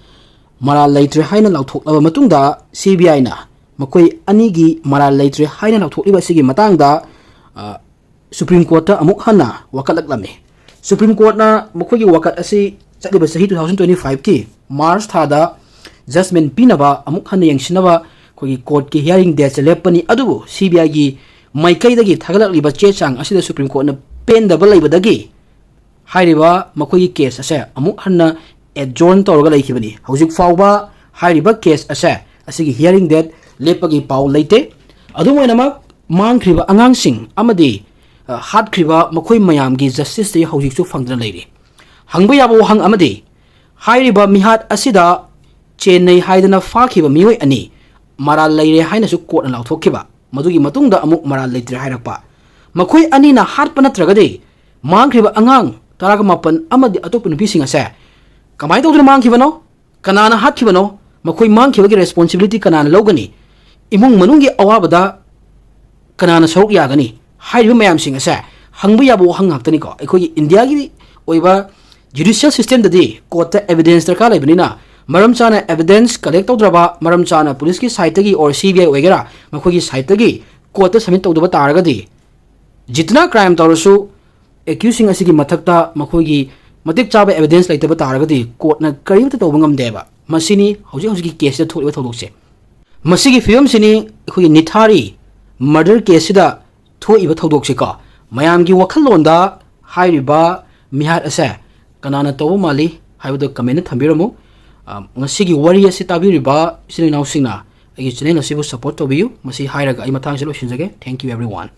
ꯃꯔꯥꯜ ꯂꯩꯇ꯭ꯔꯦ ꯍꯥꯏꯅ ꯂꯥꯎꯊꯣꯛꯂꯕ ꯃꯇꯨꯡꯗ, ꯁꯤ ꯕꯤ ꯑꯥꯏꯅ ꯃꯈꯣꯏ ꯑꯅꯤꯒꯤ ꯃꯔꯥꯜ ꯂꯩꯇ꯭ꯔꯦ ꯍꯥꯏꯅ ꯂꯥꯎꯊꯣꯛꯂꯤꯕ ꯑꯁꯤꯒꯤ ꯃꯇꯥꯡꯗ, ꯑ, ꯁꯨꯄ꯭ꯔꯤꯝ ꯀꯣꯔꯠꯇ ꯑꯃꯨꯛ ꯍꯟꯅ ꯋꯥꯀꯠꯂꯛꯂꯝꯃꯤ꯫ ꯁꯨꯄ꯭ꯔꯤꯝ ꯀꯣꯔꯠꯅ ꯃꯈꯣꯏꯒꯤ ꯋꯥꯀꯠ ꯑꯁꯤ ꯆꯠꯂꯤꯕ ꯆꯍꯤ ꯇꯨ ꯊꯥꯎꯖꯟ ꯇ꯭ꯋꯦꯟꯇꯤ ꯐꯥꯏꯚꯀꯤ ꯃꯥꯔꯆ ꯊꯥꯗ ꯖꯁꯃꯦꯟ ꯄꯤꯅꯕ ꯑꯃꯨꯛ ꯍꯟꯅ ꯌꯦꯡꯁꯤꯟꯅꯕ ꯑꯩꯈꯣꯏꯒꯤ ꯀꯣꯔꯠꯀꯤ ꯍꯤꯌꯥꯔꯤꯡ ꯗꯦꯠꯁꯦ ꯂꯦꯞꯄꯅꯤ꯫ ꯑꯗꯨꯕꯨ ꯁꯤ ꯕꯤ ꯑꯥꯏꯒꯤ ꯃꯥꯏꯀꯩꯗꯒꯤ ꯊꯥꯒꯠꯂꯛꯂꯤꯕ ꯆꯦ ꯆꯥꯡ ꯑꯁꯤꯗ ꯁꯨꯄ꯭ꯔꯤꯝ ꯀꯣꯔꯠꯅ ꯄꯦꯟꯗꯕ ꯂꯩꯕꯗꯒꯤ ꯍꯥꯏꯔꯤꯕ ꯃꯈꯣꯏꯒꯤ ꯀꯦꯁ ꯑꯁꯦ ꯑꯃꯨꯛ ꯍꯟꯅ ꯑꯦꯗꯖꯣꯔꯟ ꯇꯧꯔꯒ ꯂꯩꯈꯤꯕꯅꯤ꯫ ꯍꯧꯖꯤꯛ ꯐꯥꯎꯕ ꯍꯥꯏꯔꯤꯕ ꯀꯦꯁ ꯑꯁꯦ, ꯑꯁꯤꯒꯤ ꯍꯤꯌꯥꯔꯤꯡ ꯗꯦꯠ ꯂꯦꯞꯄꯒꯤ ꯄꯥꯎ ꯂꯩꯇꯦ꯫ ꯑꯗꯨꯝ ꯑꯣꯏꯅꯃꯛ, ꯃꯥꯡꯈ꯭ꯔꯤꯕ ꯑꯉꯥꯡꯁꯤꯡ ꯑꯃꯗꯤ, ꯑ, ꯍꯥꯠꯈ꯭ꯔꯤꯕ ꯃꯈꯣꯏ ꯃꯌꯥꯝꯒꯤ ꯖꯁꯇꯤꯁꯇꯤ ꯍꯧꯖꯤꯛꯁꯨ ꯐꯪꯗꯅ ꯂꯩꯔꯤ꯫ ꯍꯪꯕ ꯌꯥꯕ ꯋꯥꯍꯪ ꯑꯃꯗꯤ, ꯍꯥꯏꯔꯤꯕ ꯃꯤꯍꯥꯠ ꯑꯁꯤꯗ ꯆꯦꯟꯅꯩ ꯍꯥꯏꯗꯅ ꯐꯥꯈꯤꯕ ꯃꯤꯑꯣꯏ ꯑꯅꯤ ꯃꯔꯥꯜ ꯂꯩꯔꯦ ꯍꯥꯏꯅꯁꯨ ꯀꯣꯔꯠꯅ ꯂꯥꯎꯊꯣꯛꯈꯤꯕ, ꯃꯗꯨꯒꯤ ꯃꯇꯨꯡꯗ ꯑꯃꯨꯛ ꯃꯔꯥꯜ ꯂꯩꯇ꯭ꯔꯦ ꯍꯥꯏꯔꯛꯄ꯫ ꯃꯈꯣꯏ ꯑꯅꯤꯅ ꯍꯥꯠꯄ ꯅꯠꯇ꯭ꯔꯒꯗꯤ ꯃꯥꯡꯈ꯭ꯔꯤꯕ ꯑꯉꯥꯡ ꯇꯔꯥꯒ ꯃꯥꯄꯟ ꯑꯃꯗꯤ ꯑꯇꯣꯞꯄ ꯅꯨꯄꯤꯁꯤꯡ ꯑꯁꯦ ꯀꯃꯥꯏꯅ ꯇꯧꯗꯨꯅ ꯃꯥꯡꯈꯤꯕꯅꯣ? ꯀꯅꯥꯅ ꯍꯥꯠꯈꯤꯕꯅꯣ? ꯃꯈꯣꯏ ꯃꯥꯡꯈꯤꯕꯒꯤ ꯔꯦꯁꯄꯣꯟꯁꯤꯕꯤꯂꯤꯇꯤ ꯀꯅꯥꯅ ꯂꯧꯒꯅꯤ? ꯏꯃꯨꯡ ꯃꯅꯨꯡꯒꯤ ꯑꯋꯥꯕꯗ ꯀꯅꯥꯅ ꯁꯔꯨꯛ ꯌꯥꯒꯅꯤ? ꯍꯥꯏꯔꯤꯕ ꯃꯌꯥꯝꯁꯤꯡ ꯑꯁꯦ ꯍꯪꯕ ꯌꯥꯕ ꯋꯥꯍꯪ ꯉꯥꯛꯇꯅꯤꯀꯣ꯫ ꯑꯩꯈꯣꯏꯒꯤ ꯏꯟꯗꯤꯌꯥꯒꯤ ꯑꯣꯏꯕ ꯖꯨꯗꯤꯁꯤꯌꯦꯜ ꯁꯤꯁꯇꯦꯝꯗꯗꯤ ꯀꯣꯔꯠꯇ ꯑꯦꯚꯤꯗꯦꯟꯁ ꯗꯔꯀꯥꯔ ꯂꯩꯕꯅꯤꯅ, ꯃꯔꯝ ꯆꯥꯅ evidence collect ꯇꯧꯗ꯭ꯔꯕ, ꯃꯔꯝ ꯆꯥꯅ police ꯀꯤ side ꯇꯒꯤ or C B I ꯑꯣꯏꯒꯦꯔꯥ, ꯃꯈꯣꯏꯒꯤ side ꯇꯒꯤ court ꯇ submit ꯇꯧꯗꯕ ꯇꯥꯔꯒꯗꯤ, ꯖꯤꯠꯇꯨꯅ crime ꯇꯧꯔꯁꯨ, accused ꯁꯤꯡ ꯑꯁꯤꯒꯤ ꯃꯊꯛꯇ ꯃꯈꯣꯏꯒꯤ ꯃꯇꯤꯛ ꯆꯥꯕ evidence ꯂꯩꯇꯕ ꯇꯥꯔꯒꯗꯤ court ꯅ ꯀꯔꯤꯃꯠꯇ ꯇꯧꯕ ꯉꯝꯗꯦꯕ꯫ ꯃꯁꯤꯅꯤ ꯍꯧꯖꯤꯛ ꯍꯧꯖꯤꯛꯀꯤ case ꯇ ꯊꯣꯛꯂꯤꯕ ꯊꯧꯗꯣꯛꯁꯦ꯫ ꯃꯁꯤꯒꯤ ꯐꯤꯕꯝꯁꯤꯅꯤ ꯑꯩꯈꯣꯏꯒꯤ ꯅꯤꯊꯥꯔꯤ murder case ꯁꯤꯗ ꯊꯣꯛꯏꯕ ꯊꯧꯗꯣꯛꯁꯤꯀꯣ꯫ ꯃꯌꯥꯝꯒꯤ ꯋꯥꯈꯜꯂꯣꯟꯗ ꯍꯥꯏꯔꯤꯕ ꯃꯤꯍꯥꯠ ꯑꯁꯦ ꯀꯅꯥꯅ ꯇꯧꯕ ꯃꯥꯜꯂꯤ ꯍꯥꯏꯕꯗꯨ comment ꯇ ꯊꯝꯕꯤꯔꯝꯃꯨ꯫ ꯑ, ꯉꯁꯤꯒꯤ ꯋꯥꯔꯤ ꯑꯁꯤ ꯇꯥꯕꯤꯔꯤꯕ ꯏꯆꯤꯟ ꯏꯅꯥꯎꯁꯤꯡꯅ ꯑꯩꯒꯤ channel ꯑꯁꯤꯕꯨ support ꯇꯧꯕꯤꯌꯨ꯫ ꯃꯁꯤ ꯍꯥꯏꯔꯒ ꯑꯩ ꯃꯇꯥꯡꯁꯤ ꯂꯣꯏꯁꯤꯟꯖꯒꯦ꯫ Thank you everyone꯫